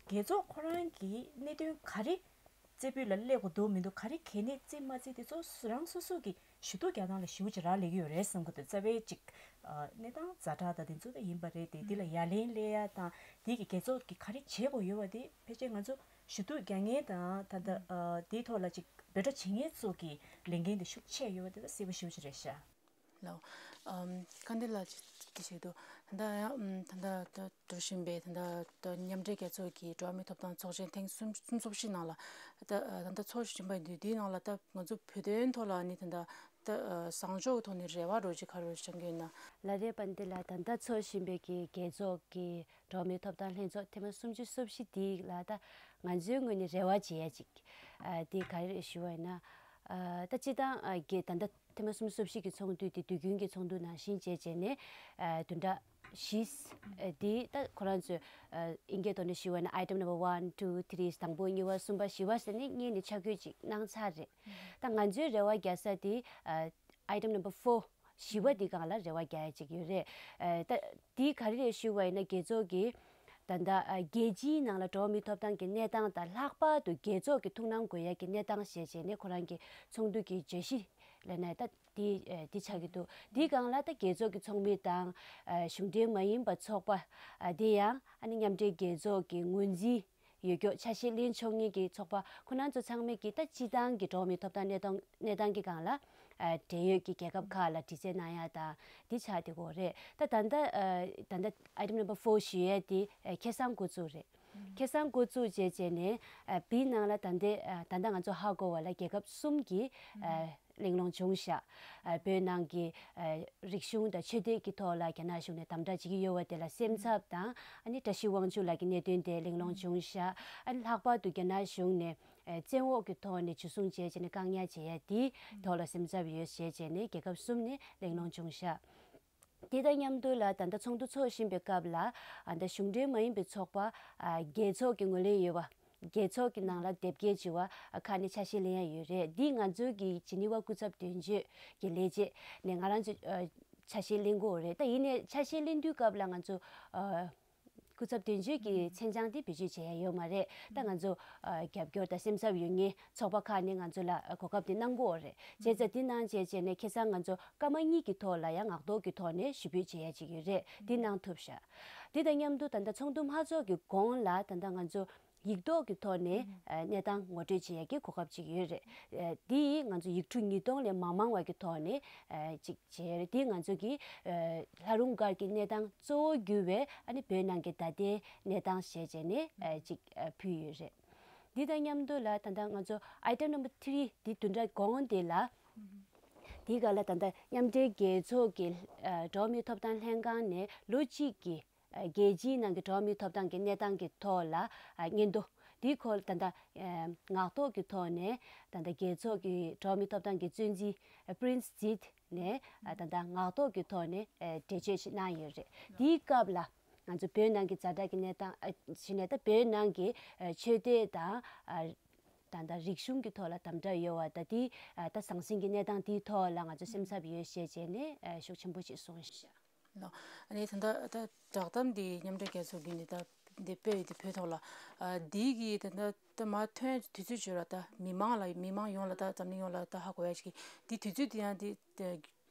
རྒྱལ་ཚོགས་ཁོ་རང་གི་གནད་དོན་ག་རེ་རྩེ་ཕུད་ལ་སླེབས་དགོས་འདུག་མི་འདུག་ག་རེ་གལ་གནད་རྩིས་མ་རྩིས་དེ་ཚོ་རང་སོ་སོ་གི་ཞུ་གཏུག་རྒྱག་སྟངས་ལ་ཞེ་པོ་ཅིག་རག་ལས་ཀྱི་ཡོད་རེད་བསམ་གྱི་འདུག་རྩ་བའི་ཅིག་ཨ་གནས་སྟངས་ཛ་དྲག་དང་དེ་ཚོ་ད་ཡིན་པ་རེད་དེ་འདི་ལ་ཡ་ལན་སླེབས་ཡ་དང་དེ་གི་རྒྱལ་ཚོགས་ཀྱིས་ག་རེ་བྱེད་དགོས་ཡོད་པ་དེ་ཕལ་ཆེར་ང་ཚོ་ཞུ་གཏུག་རྒྱག་མཁན་དང་ད་ལྟ་ཨ་དེའི་ཐོག་ལ་ཅིག་འབོད་སྒྲ་བྱེད་མཁན་ཚོ་གི་ལས་འགན་དེ་ཤུགས་ཆེ་ཡོད་པ་དེ་ད་གསལ་པོ་ཞེ་པོ་ཅིག་རེད་ཤག་ལའོ། ཨམ། ཁ་འདི་ལ་ཅི་ཅི་ཞིག་འདུག་ད་ལྟ་ཡང་ཨམ། ད་ལྟ་ད་འགྲོ་བཞིན་པའི་ད་ལྟ་ད་མཉམ་འབྲེལ་རྒྱལ་ཚོགས་ཀྱི་འགྲོ་བ་མིའི་ཐོབ་ཐང་ཚོགས་ཆེན་ཐེངས་སུམ་སུམ་ཅུ་སོ་བཞི་ནང་ལ་ད་ད་ལྟ་ཚོགས་བཞིན་པ་འདུག་དེའི་ནང་ལ་ད་ང་ཚོ་བོད་དོན་ཐོག་ལ་ནི་ད་ལྟ་ད་བཟང་ཕྱོགས་ཐོག་ནས་རེ་བ་རོ་ཅིག་ག་རེ་བྱུང་གི་ཡོད་ན། ལ་རེ་པན་དེ་ལ་ད་ལྟ་ཚོགས་བཞིན་པའི་གི་རྒྱལ་ཚོགས་ཀྱི་འགྲོ་བ་མིའི་ཐོབ་ཐང་ལྷན་ཚོགས་ཐེངས་མ་སུམ་ཅུ་སོ་བཞི་དེ་ལ་ད་ང་ཚོའི་ངོས་ནས་རེ་བ་བྱེད་ཡ་ཅིག་ཨ་དེ་ག་རེ་ཞུ་བ་ཡིན་ན་ཨ་ད་སྤྱི་བཏང་ཨ་གི་ད་ལྟ་ཐེངས་མ་སུམ་ཅུ་སོ་བཞི་གི་ཚོགས་འདུ་དེ་དུས་རྒྱུན་གྱི་ཚོགས་འདུ་ནང་བཞིན་བྱས་བྱས་ནས་ཨ་བདུན་ཕྲག་བཞི་ཨ་དེ་ད་ཁོ་རང་ཚོས་ཨ་ཨིན་སྐད་ཐོག་ནས་ཞུ་བ་ན་item number one two three དང་པོ་གཉིས་པ་གསུམ་པ་བཞི་པ་ཟེར་ནས་གཉིས་ནས་ཆ་བགོས་ཅིག་གནང་ཚར་རེད། ད་ང་ཚོའི་རེ་བ་རྒྱག་ས་དེ་ཨ་item number four བཞི་པ་དེ་སྒང་ལ་རེ་བ་རྒྱག་ཡ་ཅིག་ཡོད་རེད། ཨ་ད་དེ་ག་རེ་རེད་ཞུ་བ་ཡིན་ན་རྒྱལ་ཚོགས་ཀྱི་ད་ལྟ་ཨ་རྒྱལ་སྤྱིའི་ནང་ལ་འགྲོ་བ་མིའི་ཐོབ་ཐང་གི་གནས་སྟངས་དང་ལྷག་པར་དུ་རྒྱལ་ཚོགས་ཀྱི་ཐུགས་སྣང་དགོས་ཡ་གི་གནས་སྟངས་ཞེས་བྱས་ནས་ཁོ་རང་གི་ཚོགས་འདུ་གི་བརྗོད་གཞི་ལབ་ན་ད་དེ་ཨ་དེ་ཆགས་ཀྱི་འདུག་དེའི་སྒང་ལ་ད་རྒྱལ་ཚོགས་ཀྱི་ཚོགས་མི་དང་ཨ་གཞུང་འབྲེལ་མ་ཡིན་པ་ཚོགས་པ་ཨ་དེ་ཡང་ཨ་ནི་མཉམ་འབྲེལ་རྒྱལ་ཚོགས་ཀྱི་ངོས་འཛིན་ཡོད་རྒྱུ་ཆ་ཤས་ལེན་ཆོག་མཁན་གྱི་ཚོགས་པ་ཁོ་རང་ཚོ་ཚང་མས་ཀྱིས་ད་སྤྱི་བཏང་གི་འགྲོ་བ་མིའི་ཐོབ་ཐང་གནས་སྟངས་གནས་སྟངས་ཀྱི་སྒང་ལ་ཨ་འབྲེལ་ཡོད་ཀྱི་རྒྱལ་ཁབ་ཁག་ལ་དྲི་རྩད་གནང་ཡ་དང་འདི་ཆགས་བསྡད་ཀྱི་ཡོད་རེད། ད་ད་ལྟ་ཨ་ད་ལྟ་item number four ཞུ་ཡས་དེ་ཨ་ཁ་སང་འགོ་བཙུགས་རེད། ཁ་སང་འགོ་བཙུགས་བྱས་བྱས་ནས་ཨ་དེའི་ནང་ལ་ད་ལྟའི་ཨ་ད་ལྟ་ང་ཚོ་ཧ་གོ་བ་ལ་རྒྱལ་ཁབ་གསུམ་གྱིས་ཨ་གླེང་སློང་བྱུང་ཤག་ཨ་བོད་ནང་གི་ཨ་རིག་གཞུང་དང་ཆོས་དད་ཀྱི་ཐོག་ལ་རྒྱ་ནག་གཞུང་ནས་དམ་དྲག་བྱེད་ཀྱི་ཡོད་པ་དེ་ལ་སེམས་འཚབ་དང་ཨ་ནི་བཀྲ་ཤིས་དབང་ཕྱུག་ལགས་ཀྱི་གནད་དོན་དེ་གླེང་སློང་བྱུང་ཤག་ཨ་ནི་ལྷག་པར་དུ་རྒྱ་ནག་གཞུང་ནས་ཨ་བཙན་འོག་གི་ཐོག་ནས་འཇུ་བཟུང་བྱས་བྱས་ནས་བཀག་ཉར་བྱེད་ཡ་དེའི་ཐོག་ལ་སེམས་འཚབ་ཡོད་ཞེས་བྱས་ནས་རྒྱལ་ཁབ་གསུམ་ནས་གླེང་སློང་བྱུང་ཤག་དེ་དང་མཉམ་དུ་ལ་ད་ལྟ་ཚོགས་འདུ་འཚོགས་བཞིན་པའི་སྐབས་ལ་ཨ་ད་གཞུང་འབྲེལ་མ་ཡིན་པའི་ཚོགས་པ་ཨ་རྒྱལ་ཚོགས་ཀྱི་ངོས་ལེན་ཡོད་པ། རྒྱལ་ཚོགས་ཀྱི་ནང་ལ་དེབ་སྐྱེལ་བྱེད་པ་ཨ་ཁག་ནས་ཆ་ཤས་ལེན་ཡ་ཡོད་རེད། འདི་ང་ཚོའི་གི་ཇི་ནི་ཝ་སྐུ་ཚབ་དོན་གཅོད་ཀྱི་ལས་བྱེད་ནས་ང་རང་ཚོ་ཨ་ཆ་ཤས་ལེན་དགོས་རེད། ད་ཡིན་ནའི་ཆ་ཤས་ལེན་དུས་སྐབས་ལ་ང་ཚོ་ཨ་སྐུ་ཚབ་དོན་གཅོད་ཀྱི་མཚན་བྱང་དེ་བེད་སྤྱོད་བྱེད་ཡ་ཡོད་མ་རེད། ད་ང་ཚོ་ཨ་རྒྱབ་སྐྱོར་དང་སེམས་འཚབ་ཡོད་མཁན་ཚོགས་པ་ཁག་ནས་ང་ཚོ་ལ་གོ་སྐབས་དེ་གནང་གི་ཡོད་རེད། བྱས་ཙང་དེ་གནང་བྱས་བྱས་ནས་ཁ་སང་ང་ཚོ་སྐར་མ་གཉིས་ཀྱི་ཐོག་ལ་ཡང་ངག་ཐོག་གི་ཐོག་ནས་ཞུ་འབོད་བྱེད་ཡ་ཅིག་ཡོད་རེད། དེ་གནང་ཐུབ་ཤག་དེ་དང་མཉམ་དུ་ད་ལྟ་ཚོགས་འདུ་མ་ཚོགས་ཀྱི་གོང་ལ་ད་ལྟ་ང་ཚོ་ཡིག་ཐོག་གི་ཐོག་ནས་ཨ་གནས་སྟངས་ངོ་སྤྲོད་བྱེད་ཡ་གི་གོ་སྐབས་ཅིག་ཡོད་རེད། ཨ་དེ་ཡིས་ང་ཚོ་ཡིག་འབྲུ་ཉིས་སྟོང་ལས་མ་མང་བ་གི་ཐོག་ནས་ཨ་ཅིག་བྱས་རེད། དེ་ང་ཚོ་གི་ཨ་ལྷ་རུང་སྒར་གྱི་གནས་སྟངས་གཙོ་བོ་གྱུར་བའི་ཨ་ནི་བོད་ནང་གི་ད་ལྟའི་གནས་སྟངས་ཞེས་བྱས་ནས་ཨ་ཅིག་ཨ་ཕུལ་ཡོད་རེད། འདི་དང་མཉམ་དུ་ལ་ད་ལྟ་ང་ཚོ་item number three འདི་བདུན་ཕྲག་གོང་དེ་ལ་འདི་ག་ལ་ད་ལྟ་མཉམ་འབྲེལ་རྒྱལ་ཚོགས་ཀྱི་ཨ་འགྲོ་བ་མིའི་ཐོབ་ཐང་ལྷན་ཁང་ནས་ལོ་གཅིག་གི་ཨ་རྒྱལ་སྤྱིའི་ནང་གི་འགྲོ་བ་མིའི་ཐོབ་ཐང་གི་གནས་སྟངས་ཀྱི་ཐོག་ལ་ཨ་སྙན་ཐོ་འདིའི་སྐོར་ད་ལྟ་ཨ་ངག་ཐོག་གི་ཐོག་ནས་ད་ལྟ་རྒྱལ་ཚོགས་ཀྱི་འགྲོ་བ་མིའི་ཐོབ་ཐང་གི་གཙོ་འཛིན་ཨ་Prince Zeid ནས་ཨ་ད་ལྟ་ངག་ཐོག་གི་ཐོག་ནས་ཨ་འགྲེལ་བརྗོད་ཞིག་གནང་ཡོད་རེད། འདིའི་སྐབས་ལ་ང་ཚོ་བོད་ནང་གི་ཛ་དྲག་གི་གནས་སྟངས་ཨ་གཞི་ནས་ད་བོད་ནང་གི་ཨ་ཆོས་དད་དང་ཨ་ ད་ལྟ་རིག་གཞུང་གི་ཐོག་ལ་དམ་དྲག་ཡོད་པ་ད་དེ་ད་ཟང་ཟིང་གི་གནས་སྟངས་དེའི་ཐོག་ལ་ང་ཚོ་སེམས་འཚབ་ཡོད་ཞེས་བྱས་ནས་ཤུགས་ཆེན་པོ་ཞིག་གསུངས་ཤག་ལོ། ཨ་ནི་ད་ལྟ་ད་བསྒྲགས་གཏམ་འདི་མཉམ་འབྲེལ་རྒྱལ་ཚོགས་ཀྱིས་ནི་ད་འདི་སྤེལ་ཡོད་དེ་བོད་ཐོག་ལ་ཨ་འདི་གི་ད་ལྟ་ད་མ་ཐོན་དུས་ཚོད་བརྗོད་ལ་ད་མི་མང་ལ་མི་མང་ཡོངས་ལ་ད་འཛམ་གླིང་ཡོངས་ལ་ད་ཧ་གོ་ཡ་ཞིག་གི་འདི་དུས་ཚོད་འདི་ཡང་འདི་ད་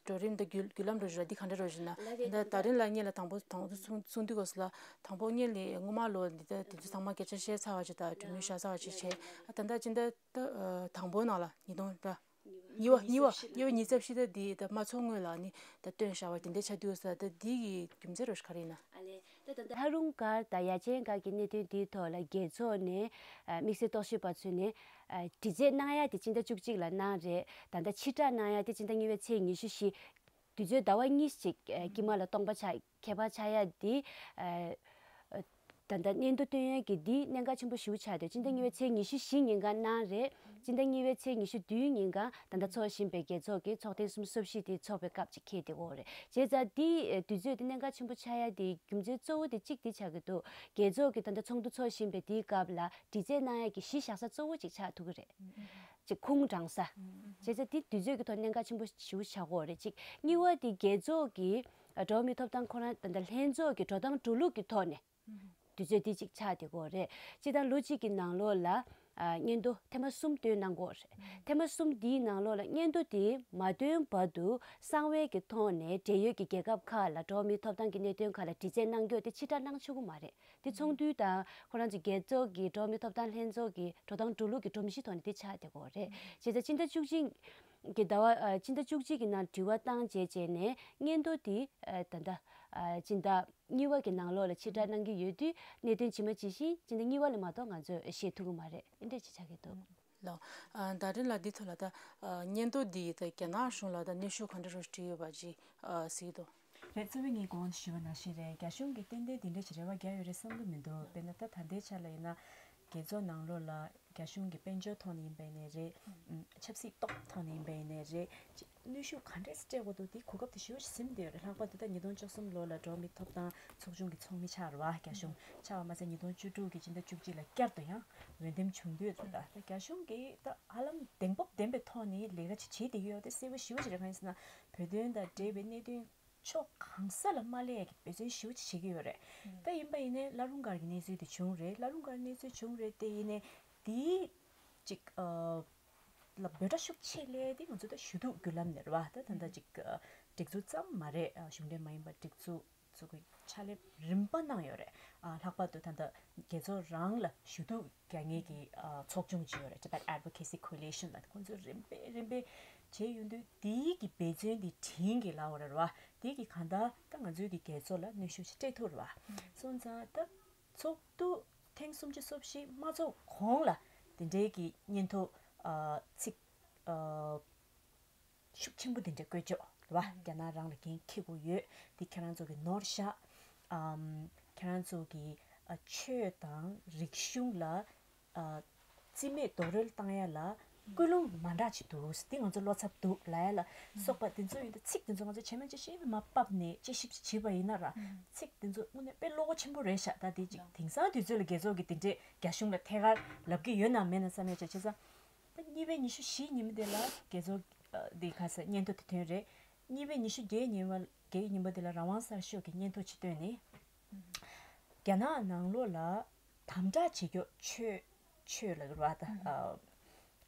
འགྲོ་རིམ་ད་བརྒྱུད་བརྒྱུད་ལམ་འགྲོ་བཞིན་ལ་འདི་ག་འདྲ་འགྲོ་བཞིན་ན་ད་ད་རིང་ལ་ངེད་ལ་དང་པོ་དང་པོ་གསུང་གསུང་དུས་སྐབས་སུ་ལ་དང་པོ་ངེད་ལ་སྔོན་མ་ལོ་འདི་ད་དུས་ཚོད་ཚང་མ་སྐད་ཆ་བཤད་ཚར་བ་ཅིག་ད་གྲོས་མོལ་བཞག་ཚར་བ་ཅིག་བྱས་ཨ་ད་ད་ཅི་ད་ད་དང་པོ་ནང་ལ་ཉིས་སྟོང་ད། གཉིས་པ་གཉིས་པ་གཉིས་པ་ཉིས་རྩ་བཞི་ད་འདི་ད་མ་ཚོགས་སྔོན་ལ་ནི་ད་བཏོན་བཞག་པ་དེ་འདྲ་ཆགས་འདུག་ས། ད་འདི་གི་རྒྱུ་མཚན་རོ་ཤི་ག་རེ་ཡིན་ན། ཨ་ལས། ད་ད་ད་ལྷ་རུང་སྒར་དང་ཡ་ཆེན་སྒར་གྱི་གནད་དོན་འདིའི་ཐོག་ལ་རྒྱལ་ཚོགས་ནས་དམིགས་བསལ་རྟོག་ཞིབ་པ་ཚོས་ནས་དྲི་རྩད་གནང་ཡ་དེ་སྤྱི་ཟླ་བཅུ་གཅིག་ལ་གནང་རེད། ད་ད་ཕྱིར་བསྒྲགས་གནང་ཡ་དེ་སྤྱི་ཟླ་གཉིས་པའི་ཚེས་ཉི་ཤུ་བཞི། དུས་ཚོད་ཟླ་བ་གཉིས་ཤིག་དཀྱིལ་མ་ལ་སྟོང་པ་ཆགས། ཁྱད་པར་ཆགས་ཡ་འདི། ད་ལྟ་སྙན་ཐོ་བཏོན་ཡ་གི་འདི་གནད་འགག་ཆེན་པོ་ཞེ་པོ་ཆགས་འདུག་སྤྱི་ཟླ་གཉིས་པའི་ཚེས་ཉི་ཤུ་བཞི་ཉིན་གང་གནང་རེད། སྤྱི་ཟླ་གཉིས་པའི་ཚེས་ཉི་ཤུ་བདུན་ཉིན་གང་ད་ལྟ་འཚོགས་བཞིན་པའི་རྒྱལ་ཚོགས་ཀྱི་ཚོགས་ཐེངས་སུམ་ཅུ་སོ་བཞི་དེ་འཚོགས་པའི་སྐབས་ཅིག་འཁེལ་བསྡད་ཡོད་རེད། བྱས་ཙང་འདི་དུས་ཚོད་འདི་གནད་འགག་ཆེན་པོ་ཆགས་ཡ་དེ་རྒྱུ་མཚན་གཙོ་བོ་དེ་གཅིག་འདི་ཆགས་ཀྱི་འདུག་རྒྱལ་ཚོགས་ཀྱི་ད་ལྟ་ཚོགས་འདུ་འཚོགས་བཞིན་པའི་དེའི་སྐབས་ལ་དྲི་རྩད་གནང་ཡ་གི་གཞི་བཞག་ས་གཙོ་བོ་ཅིག་ཆགས་ཐུབ་ཀྱི་རེད། ཅིག་ཁུངས་དྲངས་ས། བྱས་ཙང་དེ་དུས་ཚོད་ཀྱི་ཐོག་གནད་འགག་ཆེན་པོ་ཞེ་པོ་ཆགས་ཀྱི་ཡོད་རེད། ཅིག་གཉིས་པ་དེ་རྒྱལ་ཚོགས་ཀྱི་འགྲོ་བ་མིའི་ཐོབ་ཐང་ཁོ་རང་ད་ལྟ་ལྷན་ཚོགས་ཀྱི་འགྲོ་སྟངས་འགྲོ་ལུགས་ཀྱི་ཐོག་ནས་དུས་ཚོད་དེ་ཅིག་ཆགས་བསྡད་ཀྱི་ཡོད་རེད། སྤྱིར་བཏང་ལོ་གཅིག་གི་ནང་ལོགས་ལ་སྙན་ཐོ་ཐེངས་མ་གསུམ་བཏོན་གནང་གི་ཡོད་རེད། ཐེངས་མ་གསུམ་དེའི་ནང་ལོགས་ལ་སྙན་ཐོ་དེ་མ་བཏོན་བར་དུ་གསང་བའི་གི་ཐོག་ནས་འབྲེལ་ཡོད་ཀྱི་རྒྱལ་ཁབ་ཁག་ལ་འགྲོ་བ་མིའི་ཐོབ་ཐང་གི་གནད་དོན་ཁག་ལ་དྲི་རྩད་གནང་རྒྱུ་དེ་ཕྱིར་བསྒྲགས་གནང་ཆོག་གི་མ་རེད། དེ་ཚོགས་འདུ་དང་ཁོ་རང་ཚོ་རྒྱལ་ཚོགས་ཀྱི་འགྲོ་བ་མིའི་ཐོབ་ཐང་ལྷན་ཚོགས་ཀྱི་འགྲོ་སྟངས་འགྲོ་ལུགས་ཀྱི་སྒྲོམ་གཞི་ཐོག་ནས་དེ་ཆགས་བསྡད་ཀྱི་ཡོད་རེད། བྱས་ཙང་སྤྱི་ཟླ་བཅུ་གཅིག་གི་ཟླ་བ་ཨ་སྤྱི་ཟླ་བཅུ་གཅིག་གི་ནང་དྲི་བ་བཏང་རྗེས་བྱས་ནས་སྙན་ཐོ་དེ་ཨ་ད་ལྟ་ཨ་སྤྱི་ཟླ་གཉིས་པ་གི་ནང་ལོགས་ལ་ཕྱིར་བསྒྲགས་གནང་གི་ཡོད་དུས་གནད་དོན་ཇི་མ་ཇི་བཞིན་སྤྱི་ཟླ་གཉིས་པ་ལ་མ་གཏོགས་ང་ཚོས་ཤེས་ཐུབ་ཀྱི་མ་རེད། འདི་འདྲ་ཅིག་ཆགས་ཀྱི་འདུག་ལགས། ཨ་ད་རིང་ལ་འདི་ཐོག་ལ་ད་ཨ་སྙན་ཐོ་འདི་ད་རྒྱ་ནག་གཞུང་ལ་ད་གནོན་ཤུགས་ག་འདྲ་རུ་བསྒྲིགས་ཡོད་པ་ཅིག་ཨ་གཟིགས་འདུག་རེད། གཙོ་བོ་ངས་གོང་དུ་ཞུས་པ་ནང་བཞིན་རེད། རྒྱ་གཞུང་གིས་ཏན་ཏན་འདི་འདྲ་ཞིག་རེ་བ་རྒྱག་ཡོད་རེད་བསམ་གྱི་མི་འདུག་དཔེར་ན་ད་ད་ལྟའི་ཆ་ལ་ཡིན་ན་རྒྱལ་ཚོགས་ནང་ལོགས་ལ་རྒྱ་གཞུང་གི་དཔལ་འབྱོར་ཐོག་ནས་ཡིན་པ་ཡིན་ནའི་རེད། ཨུམ། ཆབ་སྲིད་ཐོག་ཐོག་ནས་ཡིན་པ་ཡིན་ནའི་རེད། ཅིག་གནོན་ཤུགས་ག་འདྲས་སྤྲད་དགོས་འདུག་དེ་གོ་སྐབས་དེ་ཞེ་པོ་ཞིག་ཟིན་བསྡད་ཡོད་རེད། ལྷག་པར་དུ་ད་ཉིས་སྟོང་བཅུ་གསུམ་ལོ་ལ་འགྲོ་བ་མིའི་ཐོབ་ཐང་ཚོགས་ཆུང་གི་ཚོགས་མི་ཆགས་རེད་བ། རྒྱ་གཞུང་ཆགས་པ་མ་ཟད་ཉིས་སྟོང་བཅུ་དྲུག་གི་སྤྱི་ཟླ་བཅུ་གཅིག་ལ་བསྐྱར་དུ་ཡང་འོས་འདེམས་བྱུང་དུས་ད་ད་རྒྱ་གཞུང་གིས་ད་ཧ་ལམ་གདེང་སྤོབས་ལྡན་པའི་ཐོག་ནས་ལས་ཀ་ཅིག་བྱེད་བསྡད་ཀྱི་ཡོད་དེ་གསལ་པོ་ཞེ་པོ་ཅིག་རེད། གང་ཡིན་ཟེར་ན་བོད་དོན་དང་འབྲེལ་བའི་གནད་དོན་ཕྱོགས་གང་ས་ལ་མ་སླེབས་ཡ་གི་འབད་བརྩོན་ཞེ་པོ་ཅིག་བྱེད་ཀྱི་ཡོད་རེད། ད་ཡིན་པ་ཡིན་ནའི་བླ་རུང་སྒར་གྱི་གནས་ཚུལ་དེ་བྱུང་རེད། བླ་རུང་སྒར་གནས་ཚུལ་བྱུང་རེད་དེ་ཡིན་ནའི་དེའི་ཅིག་ཨ་ལ་འབོད་སྒྲ་ཤུགས་ཆེ་སླེབས་དེ་ང་ཚོ་ད་ཞུ་གཏུག་བརྒྱུད་ལམ་ནས་རེད་བ། ད་ད་ལྟ་ཅིག་ཨ་སྒྲིག་འཛུགས་ཙམ་མ་རེད། ཨ་གཞུང་འབྲེལ་མ་ཡིན་པ་སྒྲིག་འཛུགས་ཚོ་གི་ཕྱག་ལས་རིམ་པ་གནང་ཡོད་རེད། ཨ་ལྷག་པར་དུ་ད་ལྟ་རྒྱལ་ཚོགས་རང་ལ་ཞུ་གཏུག་རྒྱག་མཁན་གྱི་ཨ་ཚོགས་ཆུང་ཅིག་ཡོད་རེད། Tibet Advocacy Coalition ལ་ཁོང་ཚོས་རིམ་པས་རིམ་པས་བྱས་ཡོང་དུས་དེའི་གི་འབད་བརྩོན་དེ་དྲིན་གྱིས་ལབ་དགོས་རེད་བ། དེ་གི་གང་ལྟར་ད་ང་ཚོའི་གི་རྒྱལ་ཚོགས་ལ་གནོན་ཤུགས་ཤིག་སྤྲད་ཐུབ་རེད་བ། སོང་ཙང་ད་ཚོགས་འདུ་ཐེངས་སུམ་ཅུ་སོ་བཞི་མ་ཚོགས་གོང་ལ་དེ་འདྲའི་གི་སྙན་ཐོ་ཨ་ཚིག་ཨ་ཤུགས་ཆེན་པོ་དེ་འདྲ་བཀོད་ཆོག་རེད་བ། རྒྱ་ནག་རང་ལ་འགན་འཁྱེར་དགོས་ཡོད། འདི་ཁྱེད་རང་ཚོ་གི་ནོར་བཞག་ཨམ། ཁྱེད་རང་ཚོ་གི་ཨ་ཆོས་དང་རིག་གཞུང་ལ་ཨ་རྩིས་མེད་རྡོག་རོལ་བཏང་ཡ་ལ་ཀུན་སློང་མ་འདྲ་ཅིག་འདུག་འདི་ང་ཚོ་བློ་འཚབ་འདུག་ལབ་ཡ་ལ་སོགས་པ་འདི་ཚོ་ཡིན་ད་ཚིག་འདི་ཚོ་ང་ཚོ་ཇི་མ་ཇི་བཞིན་མར་ཕབ་ནས་དཔྱད་ཞིབ་ཅིག་བྱས་པ་ཡིན་ན་ར་ཚིག་འདི་ཚོ་དངོས་གནས་དཔེ་བློ་ཁོག་ཆེན་པོ་རེད་ཤག་ད་འདི་ཅིག་དེང་སང་དུས་ཚོད་ལ་རྒྱལ་ཚོགས་ཀྱི་འདི་འདྲས་རྒྱ་གཞུང་ལ་ཐད་ཀར་ལབ་ཀྱི་ཡོད་ན་མེད་ན་བསམ་ཡ་ཅིག་བྱས་ཙང་། ད་གཉིས་པའི་ཉི་ཤུ་བཞི་ཉིན་མོ་དེ་ལ་རྒྱལ་ཚོགས་ཨ་འདི་ག་ས་སྙན་ཐོ་དེ་ཐོན་རེད། གཉིས་པའི་ཉི་ཤུ་བརྒྱད་ཉིན་མ་བརྒྱད་ཉིན་མོ་དེ་ལ་རང་དབང་གསར་ཤོག་གིས་སྙན་ཐོ་ཅིག་བཏོན་ནས། རྒྱ་ནག་ནང་ལོགས་ལ་དམ་དྲག་བྱེད་ཀྱོག་ཆོས་ཆོས་ལ་ར་ད་ཨ་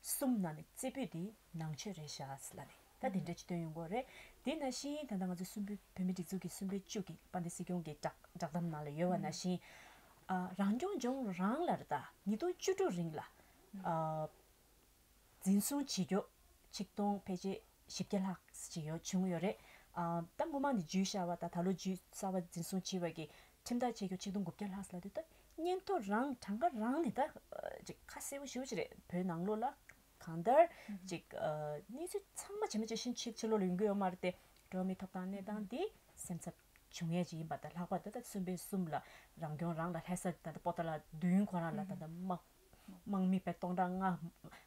གསུམ་ནང་ནས་རྩེ་ཕུད་དེ་ནང་ཆོས་རེད་ཤག་ཟེར་ལབ་ནས་ད་དེ་འདྲ་ཅིག་བཏོན་ཡོང་གི་ཡོད་རེད། དེ་ནང་བཞིན་ད་ལྟ་ང་ཚོ་གསུམ་པའི་བོད་མི་སྒྲིག་འཛུགས་ཀྱི་གསུམ་པའི་བཅུ་གི་དཔལ་ལྡན་སྲིད་སྐྱོང་གི་བསྒྲགས་བསྒྲགས་གཏམ་ནང་ལ་ཡོད་པ་ནང་བཞིན་ཨ་རང་སྐྱོང་ལྗོངས་རང་ལ་ར་ད་ཉིས་སྟོང་བཅུ་དྲུག་རིང་ལ་ཨ། འཛིན་བཟུང་བྱེད་རྒྱུ་ཆིག་སྟོང་ཕལ་ཆེར་བཞི་བརྒྱ་ལྷག་ཅིག་ཡོད་བྱུང་ཡོད་རེད། ཨ་ད་སྔོན་མ་ནས་བརྒྱུད་བཞག་པ་དང་ད་ལོ་བརྒྱུད་གསར་པ་འཛིན་བཟུང་བྱས་པ་གི་ཁྲིམས་ཐག་བཅད་རྒྱུ་ཆིག་སྟོང་དགུ་བརྒྱ་ལྷག་ལབ་དུས་ད་སྙན་ཐོ་རང་གྲངས་ཀ་རང་ནས་ད་ཅིག་ཁ་གསལ་པོ་ཞེ་པོ་ཅིག་རེད། བོད་ནང་ལོགས་ལ་གང་ལྟར་ཅིག་གནས་ཚུལ་ཚང་མ་ཇི་མ་ཇི་བཞིན་ཕྱི་ཕྱི་ལོགས་ལ་ཡོང་གི་ཡོད་མ་རེད་དེ། འགྲོ་བ་མིའི་ཐོབ་ཐང་གནས་སྟངས་འདི་སེམས་འཚབ་བྱུང་ཡས་ཅིག་ཡིན་པ་དང་། ལྷག་པར་དུ་ད་གསོན་པོའི་གསུམ་ལ་རང་སྐྱོང་རང་ལ་ལྷ་ས་ད་ལྟ་པོ་ཏཱ་ལ་མདུན་ཁོ་རང་ལ་ད་ལྟ་དམག་དམག་མི་དཔེ་སྟོང་ཕྲག་ལྔ་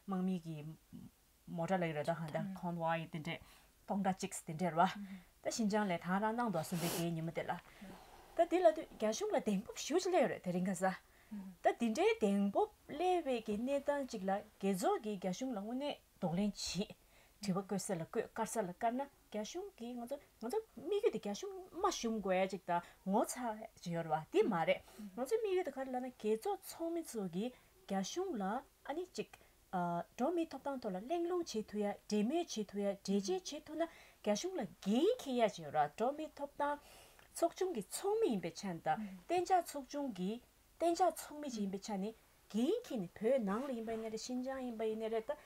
དམག་མི་གི་མོ་ཊ་ལ་ཡོད་རེད། ད་ཧ་ད་ཁོན་ཝོའི་དེ་འདྲས་སྟོང་ཕྲག་གཅིག་དེ་འདྲས་རེད་བ། ད་ཤིན་ཅང་ལ་ད་རང་གནང་འདུག་གསོན་པོའི་གི་ཉིན་མོ་དེ་ལ། ད་དེ་ལ་དུས་རྒྱ་གཞུང་ལ་གདེང་སྤོབས་ཞེ་པོ་ཅིག་སླེབས་ཡོད་རེད་དེ་རིང་ཁ་སང་། ད་འདི་འདྲའི་གདེང་སྤོབས་སླེབས་པའི་གི་གནས་སྟངས་ཅིག་ལ་རྒྱལ་ཚོགས་ཀྱིས་རྒྱ་གཞུང་ལ་དངོས་གནས་གདོང་ལེན་བྱེད། དྲི་བ་བཀོད་ས་ལ་བཀོད། དཀར་ས་ལ་དཀར་ན་རྒྱ་གཞུང་གིས་ང་ཚོ་ང་ཚོ་དམིགས་ཡུལ་དེ་རྒྱ་གཞུང་མ་ཞུམ་དགོས་ཡ་ཅིག་དང་ངོ་ཚ་ཅིག་ཡོད་རེད་བ། དེ་མ་རེད། ང་ཚོའི་དམིགས་ཡུལ་དེ་ག་རེ་ལབ་ན་རྒྱལ་ཚོགས་ཚོགས་མི་ཚོ་གིས་རྒྱ་གཞུང་ལ་ཨ་ནི་ཅིག་ཨ་འགྲོ་བ་མིའི་ཐོབ་ཐང་ཐོག་ལ་གླེང་སློང་བྱེད་ཐུབ་ཡ། འབྲེལ་མོལ་བྱེད་ཐུབ་ཡ། འགྲེལ་བརྗོད་བྱེད་ཐུབ་ན་རྒྱ་གཞུང་ལ་འགན་འཁྱེར་ཡ་ཅིག་ཡོད་རེད་བ། འགྲོ་བ་མིའི་ཐོབ་ཐང་ཚོགས་ཆུང་གི་ཚོགས་མི་ཡིན་པའི་ཆ་ནས་དང་གཏན་འཇགས་ཚོགས་ཆུང་གི་གཏན་འཇགས་ཚོགས་མི་ཅིག་ཡིན་པའི་ཆ་ནས་འགན་འཁྱེར་ནས་བོད་ནང་ལ་ཡིན་པ་ཡིན་ནའི་རེད། ཤིན་ཅང་ཡིན་པ་ཡིན་ནའི་རེད། ད་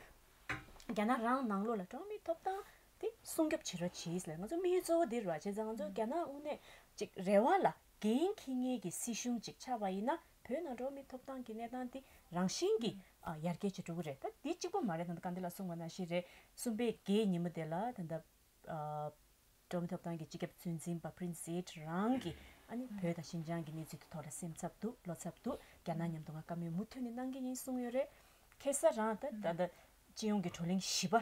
རྒྱ་ནག་རང་ནང་ལོགས་ལ་འགྲོ་བ་མིའི་ཐོབ་ཐང་དེ་སྲུང་སྐྱོབ་བྱེད་རོགས་བྱེད་ཟེར། ང་ཚོ་དམིགས་ཡུལ་གཙོ་བོ་འདི་རེད་བ། བྱས་ཙང་ང་ཚོ་རྒྱ་ནག་དངོས་གནས་ཅིག་རེ་བ་ལ་འགན་འཁྱེར་མཁན་གྱི་སྲིད་གཞུང་ཅིག་ཆགས་པ་ཡིན་ན་བོད་ནང་འགྲོ་བ་མིའི་ཐོབ་ཐང་གི་གནས་སྟངས་དེ་རང་བཞིན་གྱིས་ཨ་ཡར་རྒྱས་བྱེད་འགྲོ་གི་རེད། ད་འདི་གཅིག་པོ་མ་རེད། ད་ལྟ་སྐལ་ལྡན་ལགས་གསུངས་པ་ནང་བཞིན་རེད། གསུམ་པའི་བརྒྱད་ཉིན་མོ་དེ་ལ་ད་ལྟ་ཨ། འགྲོ་བ་མིའི་ཐོབ་ཐང་གི་སྤྱི་ཁྱབ་གཙོ་འཛིན་པ་Prince Zeid རང་གིས་ཨ་ནི་བོད་དང་ཤིན་ཅང་གི་གནས་ཚུལ་དེ་ཐོག་ལ་སེམས་འཚབ་འདུག་བློ་འཚབ་འདུག་རྒྱ་ནག་མཉམ་དུ་ང་བཀའ་མོལ་མུ་མཐུད་ནས་གནང་གི་ཡིན་གསུངས་ཡོད་རེད། ཁ་སང་རང་ད་ད་ལྟ་སྤྱི་ཡོངས་ཀྱི་བགྲོ་གླེང་བཞི་པ་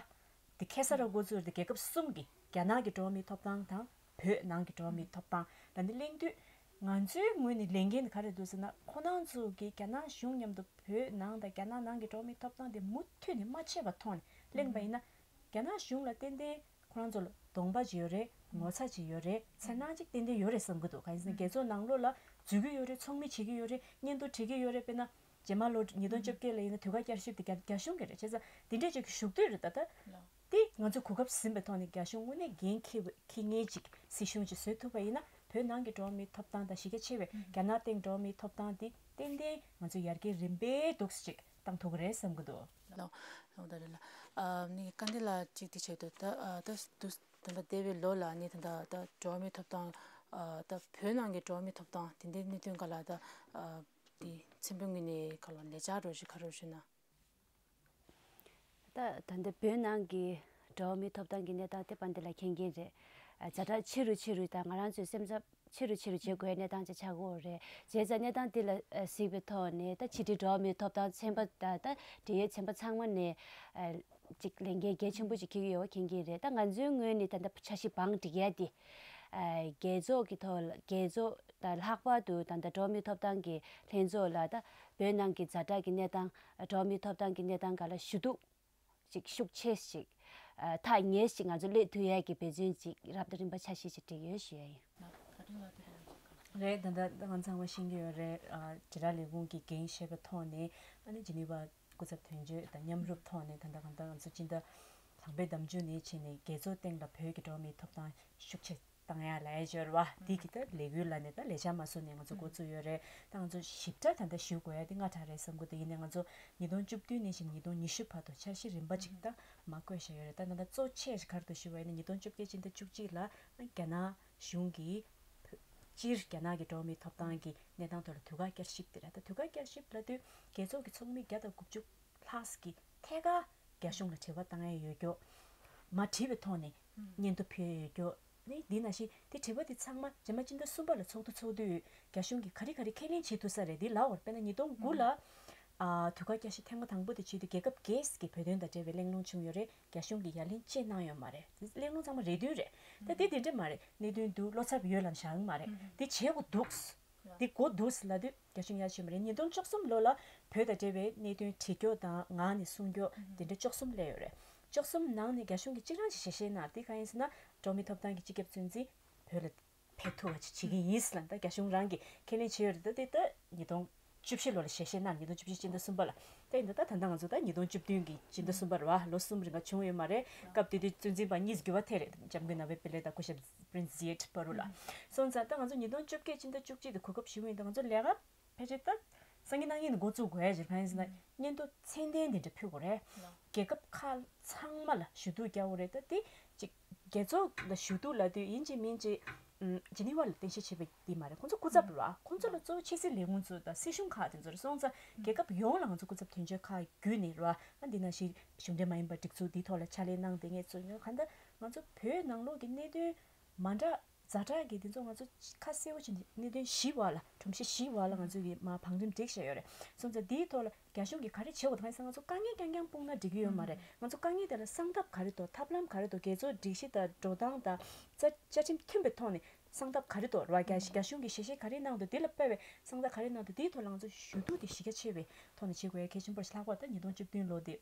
དེ་ཁ་སང་རང་འགོ་བཙུགས་རེད། དེ་རྒྱལ་ཁབ་གསུམ་གྱི་རྒྱ་ནག་གི་འགྲོ་བ་མིའི་ཐོབ་ཐང་དང་བོད་ནང་གི་འགྲོ་བ་མིའི་ཐོབ་ཐང་ལ་ནི་གླེང་དུས་ང་ཚོའི་ངོས་ནས་ལས་འགན་ག་རེ་འདུག་ཟེར་ན་ཁོ་རང་ཚོ་གིས་རྒྱ་ནག་གཞུང་མཉམ་དུ་བོད་ནང་དང་རྒྱ་ནག་ནང་གི་འགྲོ་བ་མིའི་ཐོབ་ཐང་དེ་མུ་མཐུད་ནས་མ་ཆད་པ་ཐོག་ནས་གླེང་པ་ཡིན་ན། རྒྱ་ནག་གཞུང་ལ་ཏན་ཏན་ཁོ་རང་ཚོ་ལ་གདོང་པ་ཅིག་ཡོད་རེད། ངོ་ཚ་ཅིག་ཡོད་རེད། འཚེར་སྣང་ཅིག་ཏན་ཏན་ཡོད་རེད་བསམ་གྱི་འདུག་གང་ཡིན་ཟེར་ན་རྒྱལ་ཚོགས་ནང་ལོགས་ལ་འཛུལ་གྱི་ཡོད་རེད། ཚོགས་མི་བྱེད་ཀྱི་ཡོད་རེད། སྙན་ཐོ་བྲིས་ཀྱི་ཡོད་རེད། དཔེར་ན་རྗེས་མ་ལོ་ཉིས་སྟོང་བཅོ་བརྒྱད་ལ་ཡིན་ན་དུས་བཀག་བསྐྱར་ཞིབ་དེ་རྒྱ་རྒྱ་གཞུང་གི་རེད། བྱས་ཙང་འདི་འདྲས་ཅིག་གི་ཞུགས་དུས་རེད། ད་ལྟ་དེ་ང་ཚོ་གོ་སྐབས་ཟིན་པའི་ཐོག་ནས་རྒྱ་གཞུང་དངོས་གནས་འགན་འཁྱེར་འཁྱེར་མཁན་ཅིག་སྲིད་གཞུང་ཅིག་བཟོས་ཐུབ་པ་ཡིན་ན་བོད་ནང་གི་འགྲོ་བ་མིའི་ཐོབ་ཐང་དང་གཞི་རྒྱ་ཆེ་བའི་རྒྱ་ནག་སྟེང་འགྲོ་བ་མིའི་ཐོབ་ཐང་དེ་ཏན་ཏན་ང་ཚོ་ཡར་རྒྱས་རིམ་པས་འདུག་སེ་ཅིག་བཏང་ཐུབ་ཀྱི་རེད་བསམ་གྱི་འདུག་ལགས་སོ། ད་རེད་ལ། ཨ་ནི་སྐལ་ལྡན་ལགས་གཅིག་དེ་བྱས་འདུག་ད་ཨ་ད་དུ་ད་ལྟ་འདས་པའི་ལོ་ལ་ནི་ད་ད་ད་འགྲོ་བ་མིའི་ཐོབ་ཐང་ཨ་ད་བོད་ནང་གི་འགྲོ་བ་མིའི་ཐོབ་ཐང་དེ་འདྲའི་གནད་དོན་སྒང་ལ་ད་ཨ་དེ་ཚན་པའི་ངོས་ནས་ག་ལ་ལས་འཆར་རོ་ཞིག་ག་རེ་ཞུ་ན། ད་ད་ལྟ་བོད་ནང་གི་འགྲོ་བ་མིའི་ཐོབ་ཐང་གི་གནས་སྟངས་དེ་པ་འདི་ལ་མཁྱེན་མཁྱེན་རེད། ཨ་ཛ་དྲག་ཆེ་རུ་ཆེ་རུ་དང་ང་རང་ཚོའི་སེམས་འཚབ་ཆེ་རུ་ཆེ་རུ་བྱེད་དགོས་གནས་སྟངས་ཅིག་ཆགས་ཀྱི་ཡོད་རེད། བྱས་ཙང་གནས་སྟངས་འདི་ལ་ཨ་གཟིགས་པའི་ཐོག་ནས་ད་ཕྱི་དྲིལ་འགྲོ་བ་མིའི་ཐོབ་ཐང་ཚན་པ་དང་ད་འབྲེལ་ཡོད་ཚན་པ་ཚང་མ་ནས་ཨ་ཅིག་ལས་འགན་གལ་ཆེན་པོ་ཅིག་འཁྱེར་གྱི་ཡོད་པ་མཁྱེན་གྱི་རེད། ད་ང་ཚོའི་ངོས་ནས་ད་ལྟ་འཆར་གཞི་བང་སྒྲིག་ཡ་དེ་ཨ་རྒྱལ་ཚོགས་ཀྱི་ཐོག་ལ་རྒྱལ་ཚོགས་དང་ལྷག་པར་དུ་ད་ལྟ་འགྲོ་བ་མིའི་ཐོབ་ཐང་གི་ལྷན་ཚོགས་ལ་ད་བོད་ནང་གི་ཛ་དྲག་གི་གནས་སྟངས་འགྲོ་བ་མིའི་ཐོབ་ཐང་གི་གནས་སྟངས་སྒང་ལ་ཞུ་གཏུག་ཅིག་ཤུགས་ཆེ་ཞིག་ཨ་ཐག་ཉེ་ཞིག་ང་ཚོ་སླེབས་ཐུབ་ཡས་ཀྱི་འབད་བརྩོན་ཅིག་རབ་དང་རིམ་པ་འཆར་གཞི་ཅིག་བསྒྲིགས་ཡོད་ཞུ་ཡ་ཡིན། རེད། ད་ལྟ་ང་ཚང་མ་ཤེས་ཀྱི་ཡོད་རེད། ཨ་དྲིལ་བསྒྲགས་ལས་ཁུངས་ཀྱི་འགན་བཞེས་པའི་ཐོག་ནས་ཨ་ནི་ཇི་ནི་ཝ་སྐུ་ཚབ་དོན་གཅོད་དང་མཉམ་རུབ་ཐོག་ནས་ད་ལྟ་གང་ལྟར་ང་ཚོ་སྤྱི་ཟླ་དང་པོའི་ཟླ་མཇུག་ནས་བྱས་ནས་རྒྱལ་ཚོགས་སྟེང་ལ་བོད་ཀྱི་འགྲོ་བ་མིའི་ཐོབ་ཐང་ཤུགས་ཆེ་བཏང་ཡ་ལབ་ཡ་ཅིག་ཡོད་རེད་བ། འདི་གི་ད་ལས་འགུལ་ལབ་ནས་ད་ལས་འཆར་མ་བཟོ་ནས་ང་ཚོ་འགོ་བཙུགས་ཡོད་རེད། ད་ང་ཚོ་ཞིབ་ཕྲ་ད་ལྟ་ཞུ་དགོས་ཡ་དེ་སྔ་དྲགས་རེད་བསམ་གི་འདུག་ཡིན་ནའི་ང་ཚོ་ཉིས་སྟོང་བཅུ་བདུན་ནས་བཞིན་ཉིས་སྟོང་ཉི་ཤུ་བར་དུ་འཆར་གཞི་རིམ་པ་ཅིག་ད་མར་བཀོད་བཞག་ཡོད་རེད། ད་ད་ལྟ་གཙོ་ཆེ་ཞིག་ག་རེ་འདུག་ཞུས་པ་ཡིན་ན་ཉིས་སྟོང་བཅོ་བརྒྱད་སྤྱི་ཟླ་བཅུ་གཅིག་ལ་རྒྱ་ནག་གཞུང་གིས་སྤྱིར་རྒྱ་ནག་གི་འགྲོ་བ་མིའི་ཐོབ་ཐང་གི་གནས་སྟངས་ཐོག་ལ་དུས་བཀག་བསྐྱར་ཞིབ་དེ་རེད། ད་དུས་བཀག་བསྐྱར་ཞིབ་ལབ་དུས་རྒྱལ་ཚོགས་ཀྱི་ཚོགས་མི་བརྒྱ་དང་དགུ་བཅུ་ལྷག་གིས་ཐད་ཀར་རྒྱ་གཞུང་ལ་དྲི་བ་བཏང་ཡ་ཡོད་རྒྱུ། མ་དྲིས་པའི་ཐོག་ནས་སྙན་ཐོ་ཕུལ་ཡ་ཡོད་རྒྱུ། ནི་འདི་ནང་བཞིན་དེ་དྲི་བ་དེ་ཚང་མ་རྗེས་མ་སྤྱི་ཟླ་གསུམ་པ་ལ་ཚོགས་འདུ་ཚོགས་དུས་རྒྱ་གཞུང་གིས་ག་རེ་ག་རེ་ཁས་ལེན་བྱེད་ཐུབ་ས་རེད། འདི་ལབ་པར་དཔེར་ན་ཉིས་སྟོང་དགུ་ལ་ཨ་དུས་བཀག་བསྐྱར་ཞིབ་ཐེངས་མ་དང་པོ་དེ་བྱེད་དུས་རྒྱལ་ཁབ་བརྒྱད་ཀྱི་བོད་དོན་དང་འབྲེལ་བའི་གླེང་སློང་བྱུང་ཡོད་རེད། རྒྱ་གཞུང་གིས་ཡ་ལན་ཅི་གནང་ཡོད་མ་རེད། དེ་གླེང་སློང་ཚང་མ་རེ་འདུན་རེད། ད་དེ་དེ་འདྲ་མ་རེད། གནད་དོན་འདུག་བློ་འཚབ་ཡོད་ལབ་བཞག་གི་མ་རེད། དེ་བྱེད་དགོས་འདུག་འདི་གོ་འདུག་ལབ་དུས་རྒྱ་གཞུང་ཡར་ཞུས་མ་རེད། ཉིས་སྟོང་བཅུ་གསུམ་ལོ་ལ་བོད་དང་འབྲེལ་བའི་གནད་དོན་དྲི་རྒྱུ་དང་ངག་ནས་གསུང་རྒྱུ་དེ་འདྲ་བཅུ་གསུམ་སླེབས་ཡོད་རེད། བཅུ་གསུམ་ནང་ནས་རྒྱ་གཞུང་གིས་གཅིག་རང་ཅིག་ཞལ་བཞེས་གནང་། དེ་གང་ཡིན་ཟེར་ན་འགྲོ་བ་མིའི་ཐོབ་ཐང་གི་སྤྱི་ཁྱབ་གཙོ་འཛིན་བོད་ལ་ཕེབས་ཐུབ་པ་ཅིག་བྱེད་ཀྱི་ཡིན་ལབ་ད་རྒྱ་གཞུང་རང་གིས་ཁས་ལེན་བྱས་ཡོད་རེད། ད་དེ་ད་ཉིས་སྟོང་བཅུ་བཞི་ལོ་ལ་ཞལ་བཞེས་གནང་། ཉིས་སྟོང་བཅུ་བཞི་སྤྱི་ཟླ་གསུམ་པ་ལ། ད་ཡིན་ད་ད་ད་ལྟ་ང་ཚོ་ད་ཉིས་སྟོང་བཅུ་བདུན་གི་སྤྱི་ཟླ་གསུམ་པ་རེད་བ། ལོ་གསུམ་རིང་ག་བྱུང་ཡོད་མ་རེད། སྐབས་དེ་དུས་གཙོ་འཛིན་པ་གཉིས་འགྱུར་བ་ཐེབས་རེད། འཇམ་མགོན་རྣམ་དཔལ་དཔལ་ལྡན་དང་སྐུ་ཞབས་Prince Zeid་བར་དུ་ལ། སོང་ཙང་ད་ང་ཚོ་ཉིས་སྟོང་བཅོ་བརྒྱད་སྤྱི་ཟླ་བཅུ་གཅིག་དེ་གོ་སྐབས་ཞུ་གི་ཡིན། ད་ང་ཚོ་ལས་ཀ་ཕལ་ཆེར་ད་སང་ཉིན་གནངས་ཉིན་འགོ་བཙུགས་དགོས་ཡ་ཅིག་གང་ཡིན་ཟེར་ན་སྙན་ཐོ་མཚན་ལྡན་དེ་འདྲ་ཕུལ་དགོས་རེད། རྒྱལ་ཁབ་ཁག་ཚང་མ་ལ་ཞུ་གཏུག་རྒྱག་དགོས་རེད། ད་དེ་ཅིག་རྒྱལ་ཚོགས་ལ་ཞུ་གཏུག་ལབ་དུས་ཡིན་གཅིག་མིན་གཅིག་ཨམ་ཇི་ནི་ཝ་ལ་རྟེན་གཞི་བྱས་པ་དེ་མ་རེད། ཁོང་ཚོ་སྐུ་ཚབ་རེད་བ། ཁོང་ཚོ་ལ་གཙོ་བོ་ཕྱི་སྲིད་ལས་ཁུངས་ཚོ་དང་སྲིད་གཞུང་ཁག་དེ་ཚོ་རེད། སོང་ཙང་རྒྱལ་ཁབ་ཡོངས་ལ་ང་ཚོ་སྐུ་ཚབ་དོན་གཅོད་ཁག་བརྒྱུད་ནས་རེད་བ། ཨ་འདི་ནང་བཞིན་གཞུང་འབྲེལ་མ་ཡིན་པ་སྒྲིག་འཛུགས་འདིའི་ཐོག་ལ་ཕྱག་ལས་གནང་བསྡད་མཁན་ཚོ་ཡོད། གང་ལྟར་ང་ཚོ་བོད་ནང་ལོགས་ཀྱི་གནད་དོན་མ་འདྲ་ཛ་དྲག་གི་དེ་ཚོ་ང་ཚོ་ཁ་གསལ་པོ་བྱས་ནས་གནད་དོན་བཞི་བར་ལ་སྒྲོམ་གཞི་བཞི་བར་ལ་ང་ཚོ་གི་མ་བང་རིམ་བསྒྲིགས་བཞག་ཡོད་རེད། སོང་ཙང་འདིའི་ཐོག་ལ་རྒྱ་གཞུང་གིས་ག་རེ་བྱེད་དགོས་དང་ཡིན་ཙང་ང་ཚོ་དཀའ་ངལ་རྐྱང་རྐྱང་སྤུངས་ན་འགྲིག་གི་ཡོད་མ་རེད། ང་ཚོ་དཀའ་ངལ་དེ་ལ་གསང་ཐབས་ག་རེ་འདུག་ཐབས་ལམ་ག་རེ་འདུག་རྒྱལ་ཚོགས་སྒྲིག་གཞི་དང་འགྲོ་སྟངས་དང་རྩ་བཅའ་ཁྲིམས་མཐུན་པའི་ཐོག་ནས་ གསང་སྟབས་ག་རེ་འདུག་ར། རྒྱ་རྒྱ་གཞུང་གི་ཞལ་བཞེས་ག་རེ་གནང་འདུག་འདི་ལ་དཔག་པའི་གསང་སྟབས་ག་རེ་གནང་འདུག་འདིའི་ཐོག་ལ་ང་ཚོ་ཞུ་གཏུག་དེ་གཞི་རྒྱ་ཆེ་བའི་ཐོག་ནས་བྱེད་དགོས་ཡ་གལ་ཆེན་པོ་ཞིག་ལྷག་པར་ད་ཉིས་སྟོང་བཅུ་བདུན་ལོ་དེ་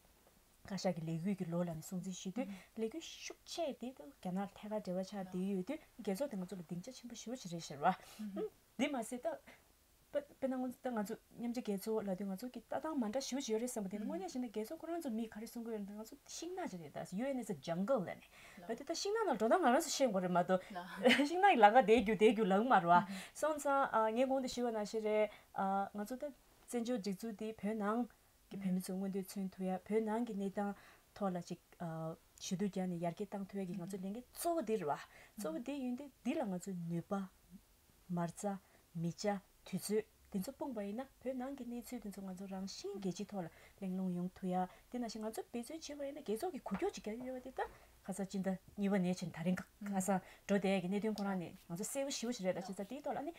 བཀའ་ཤག་གི་ལས་འགུལ་གྱི་ལོ་ལ་ནི་སྲུང་བརྩི་ཞུ་དུས་ལས་འགུལ་ཤུགས་ཆེ་དེ་ད་རྒྱ་ནག་ལ་ཐད་ཀར་འབྲེལ་བ་ཆགས་བསྡད་ཡོད་དུས་རྒྱལ་ཚོགས་དེ་ང་ཚོ་ལ་སྡིངས་ཆ་ཆེན་པོ་ཞེ་པོ་ཅིག་རེད་ཤག་ར། འདི་མ་ཟད་ད། དཔེ་དཔེར་ན་ང་ཚོ་ད་ང་ཚོ་མཉམ་འབྲེལ་རྒྱལ་ཚོགས་ལབ་དུས་ང་ཚོ་གི་ལྟ་སྟངས་མ་འདྲ་ཞེ་པོ་ཅིག་ཡོད་རེད་བསམ་པ་དེ་ནི་དངོས་གནས་བྱས་ན་རྒྱལ་ཚོགས་ཁོ་རང་ཚོ་མིས་ག་རེ་གསུང་གི་ཡོད་རེད་ན། ང་ཚོ་ཤིང་ནགས་ཅིག་རེད། ད་ཡུ་ཨེན་ཨིས་ཨ་ཇང་གལ་ལབ་ནས་ལབ་དུས་ད་ཤིང་ནགས་ཀྱི་ལམ་ཁ་ང་རང་ཚོ་ཤེས་དགོས་རེད་མ་གཏོགས། ཤིང་ནགས་ཀྱི་ལམ་ཁ་དེ་རྒྱུ་དེ་རྒྱུ་ལབ་མ་རེད་བ། སོང་ཙང་ཨ་ངས་གོང་དུ་ཞུས་པ་ནང་བཞིན་རེད། ཨ་ང་ཚོ་ད་བཙན་བྱོལ་སྒྲིག་འཛུགས་འདི་བོད་ནང་གི་བོད་མི་ཚོའི་མངོན་འདོད་མཚོན་ཐུབ་ཡ། བོད་ནང་གི་གནས་སྟངས་ཐོག་ལ་ཅིག་ཨ་ཞུ་གཏུག་རྒྱག་ནས་ཡར་རྒྱས་བཏང་ཐུབ་ཡ་གི་ང་ཚོ་ལས་འགན་གཙོ་བོ་འདི་རེད་བ། གཙོ་བོ་འདི་ཡིན་དུས་འདི་ལ་ང་ཚོའི་ནུས་པ། མ་རྩ། མི་ཆ། དུས་ཚོད་དེ་ཚོ་སྤུངས་པ་ཡིན་ན་བོད་ནང་གི་གནས་ཚུལ་དེ་ཚོ་ང་ཚོ་རང་བཞིན་རྒྱལ་སྤྱིའི་ཐོག་ལ་གླེང་སློང་ཡོང་ཐུབ་ཡ། དེ་ནང་བཞིན་ང་ཚོ་འབད་བརྩོན་བྱས་པ་ཡིན་ན་རྒྱལ་ཚོགས་ཀྱི་འགུལ་སྐྱོད་ཅིག་རྒྱག་གི་ཡོད་པ་དེ་ད་ཁ་སང་སྤྱི་ཟླ་གཉིས་པ་ནས་བྱས་ད་རིང་ཁ་སང་འགྲོ་བསྡད་ཡ་གི་གནད་དོན་ཁོ་རང་ནས་ང་ཚོ་གསལ་པོ་ཞེ་པོ་ཞིག་རེད། ད་བྱས་ཙང་དེའི་ཐོག་ལ་ནི་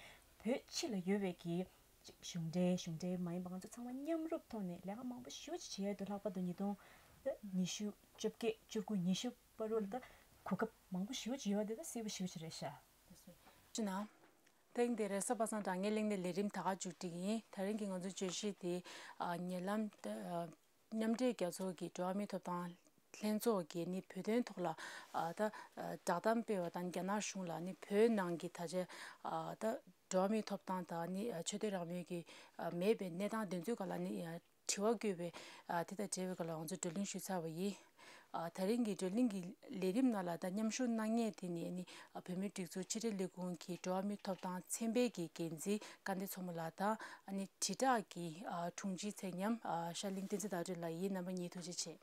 བོད་ཕྱི་ལ་ཡོད་པའི་གི་ཅིག་གཞུང་འབྲེལ་གཞུང་འབྲེལ་མ་ཡིན་པ་ང་ཚོ་ཚང་མ་མཉམ་རུབ་ཐོག་ནས་ལས་ཀ་མང་པོ་ཞེ་པོ་ཅིག་བྱས་ཡོད་འདུག་ལྷག་པར་དུ་ཉིས་སྟོང་ཉི་ཤུ་བཅོ་བརྒྱད་བཅུ་དགུ་ཉི་ཤུ་བར་དུ་ལ་ད་གོ་སྐབས་མང་པོ་ཞེ་པོ་ཅིག་ཡོད་པ་དེ་ད་གསལ་པོ་ཞེ་པོ་ཅིག་རེད་ཤག་ཅི་ན། ཐེངས་འདིར་རེས་གཟའ་པ་སངས་དྲ་བརྙན་གླེང་སྟེགས་ལས་རིམ་ད་ག་མཇུག་སྒྲིལ་ཡིན། དེ་རིང་གི་ང་ཚོའི་བརྗོད་གཞི་དེ་ཨ་ཉེ་ལམ་ཨ་མཉམ་འབྲེལ་རྒྱལ་ཚོགས་ཀྱི་འགྲོ་བ་མིའི་ཐོབ་ཐང་ལྷན་ཚོགས་ཀྱིས་ནི་བོད་དོན་ཐོག་ལ་ཨ་ད་བསྒྲགས་གཏམ་སྤེལ་བ་དང་རྒྱ་ནག་གཞུང་ལ་ནི་བོད་ནང་གི་ད་ཆ་ཨ་ད་འགྲོ་བ་མིའི་ཐོབ་ཐང་དང་ནི་ཨ་ཆོས་དད་རང་མོས་ཀྱི་ཨ་མེད་པའི་གནས་སྟངས་དེ་ཚོའི་སྒང་ལ་ནི་ཨ་དྲི་བ་བཀོད་པའི་ཨ་དེ་དང་འབྲེལ་བའི་སྐོར་ལ་ང་ཚོས་བགྲོ་གླེང་ཞུས་ཚར་བ་ཡིན། ཨ་དེ་རིང་གི་བགྲོ་གླེང་གི་ལས་རིམ་ནང་ལ་ད་མཉམ་ཞུགས་གནང་མཁན་དེ་ནི་ཨ་ནི་ཨ་བོད་མིའི་སྒྲིག་འཛུགས་ཕྱི་དྲིལ་ལས་ཁུངས་ཀྱི་འགྲོ་བ་མིའི་ཐོབ་ཐང་ཚན་པའི་གི་འགན་འཛིན་སྐལ་ལྡན་མཚོ་མོ་ལགས་དང་ཨ་ནི་དྲིལ་བསྒྲགས་ཀྱི་ཨ་དྲུང་ཆེ་ཚད་མཉམ་ཨ་ཤར་གླིང་བསྟན་འཛིན་ཟླ་སྒྲོན་ལགས་ཡིན། རྣམ་པ་གཉིས་ཐུགས་རྗེ་ཆེ།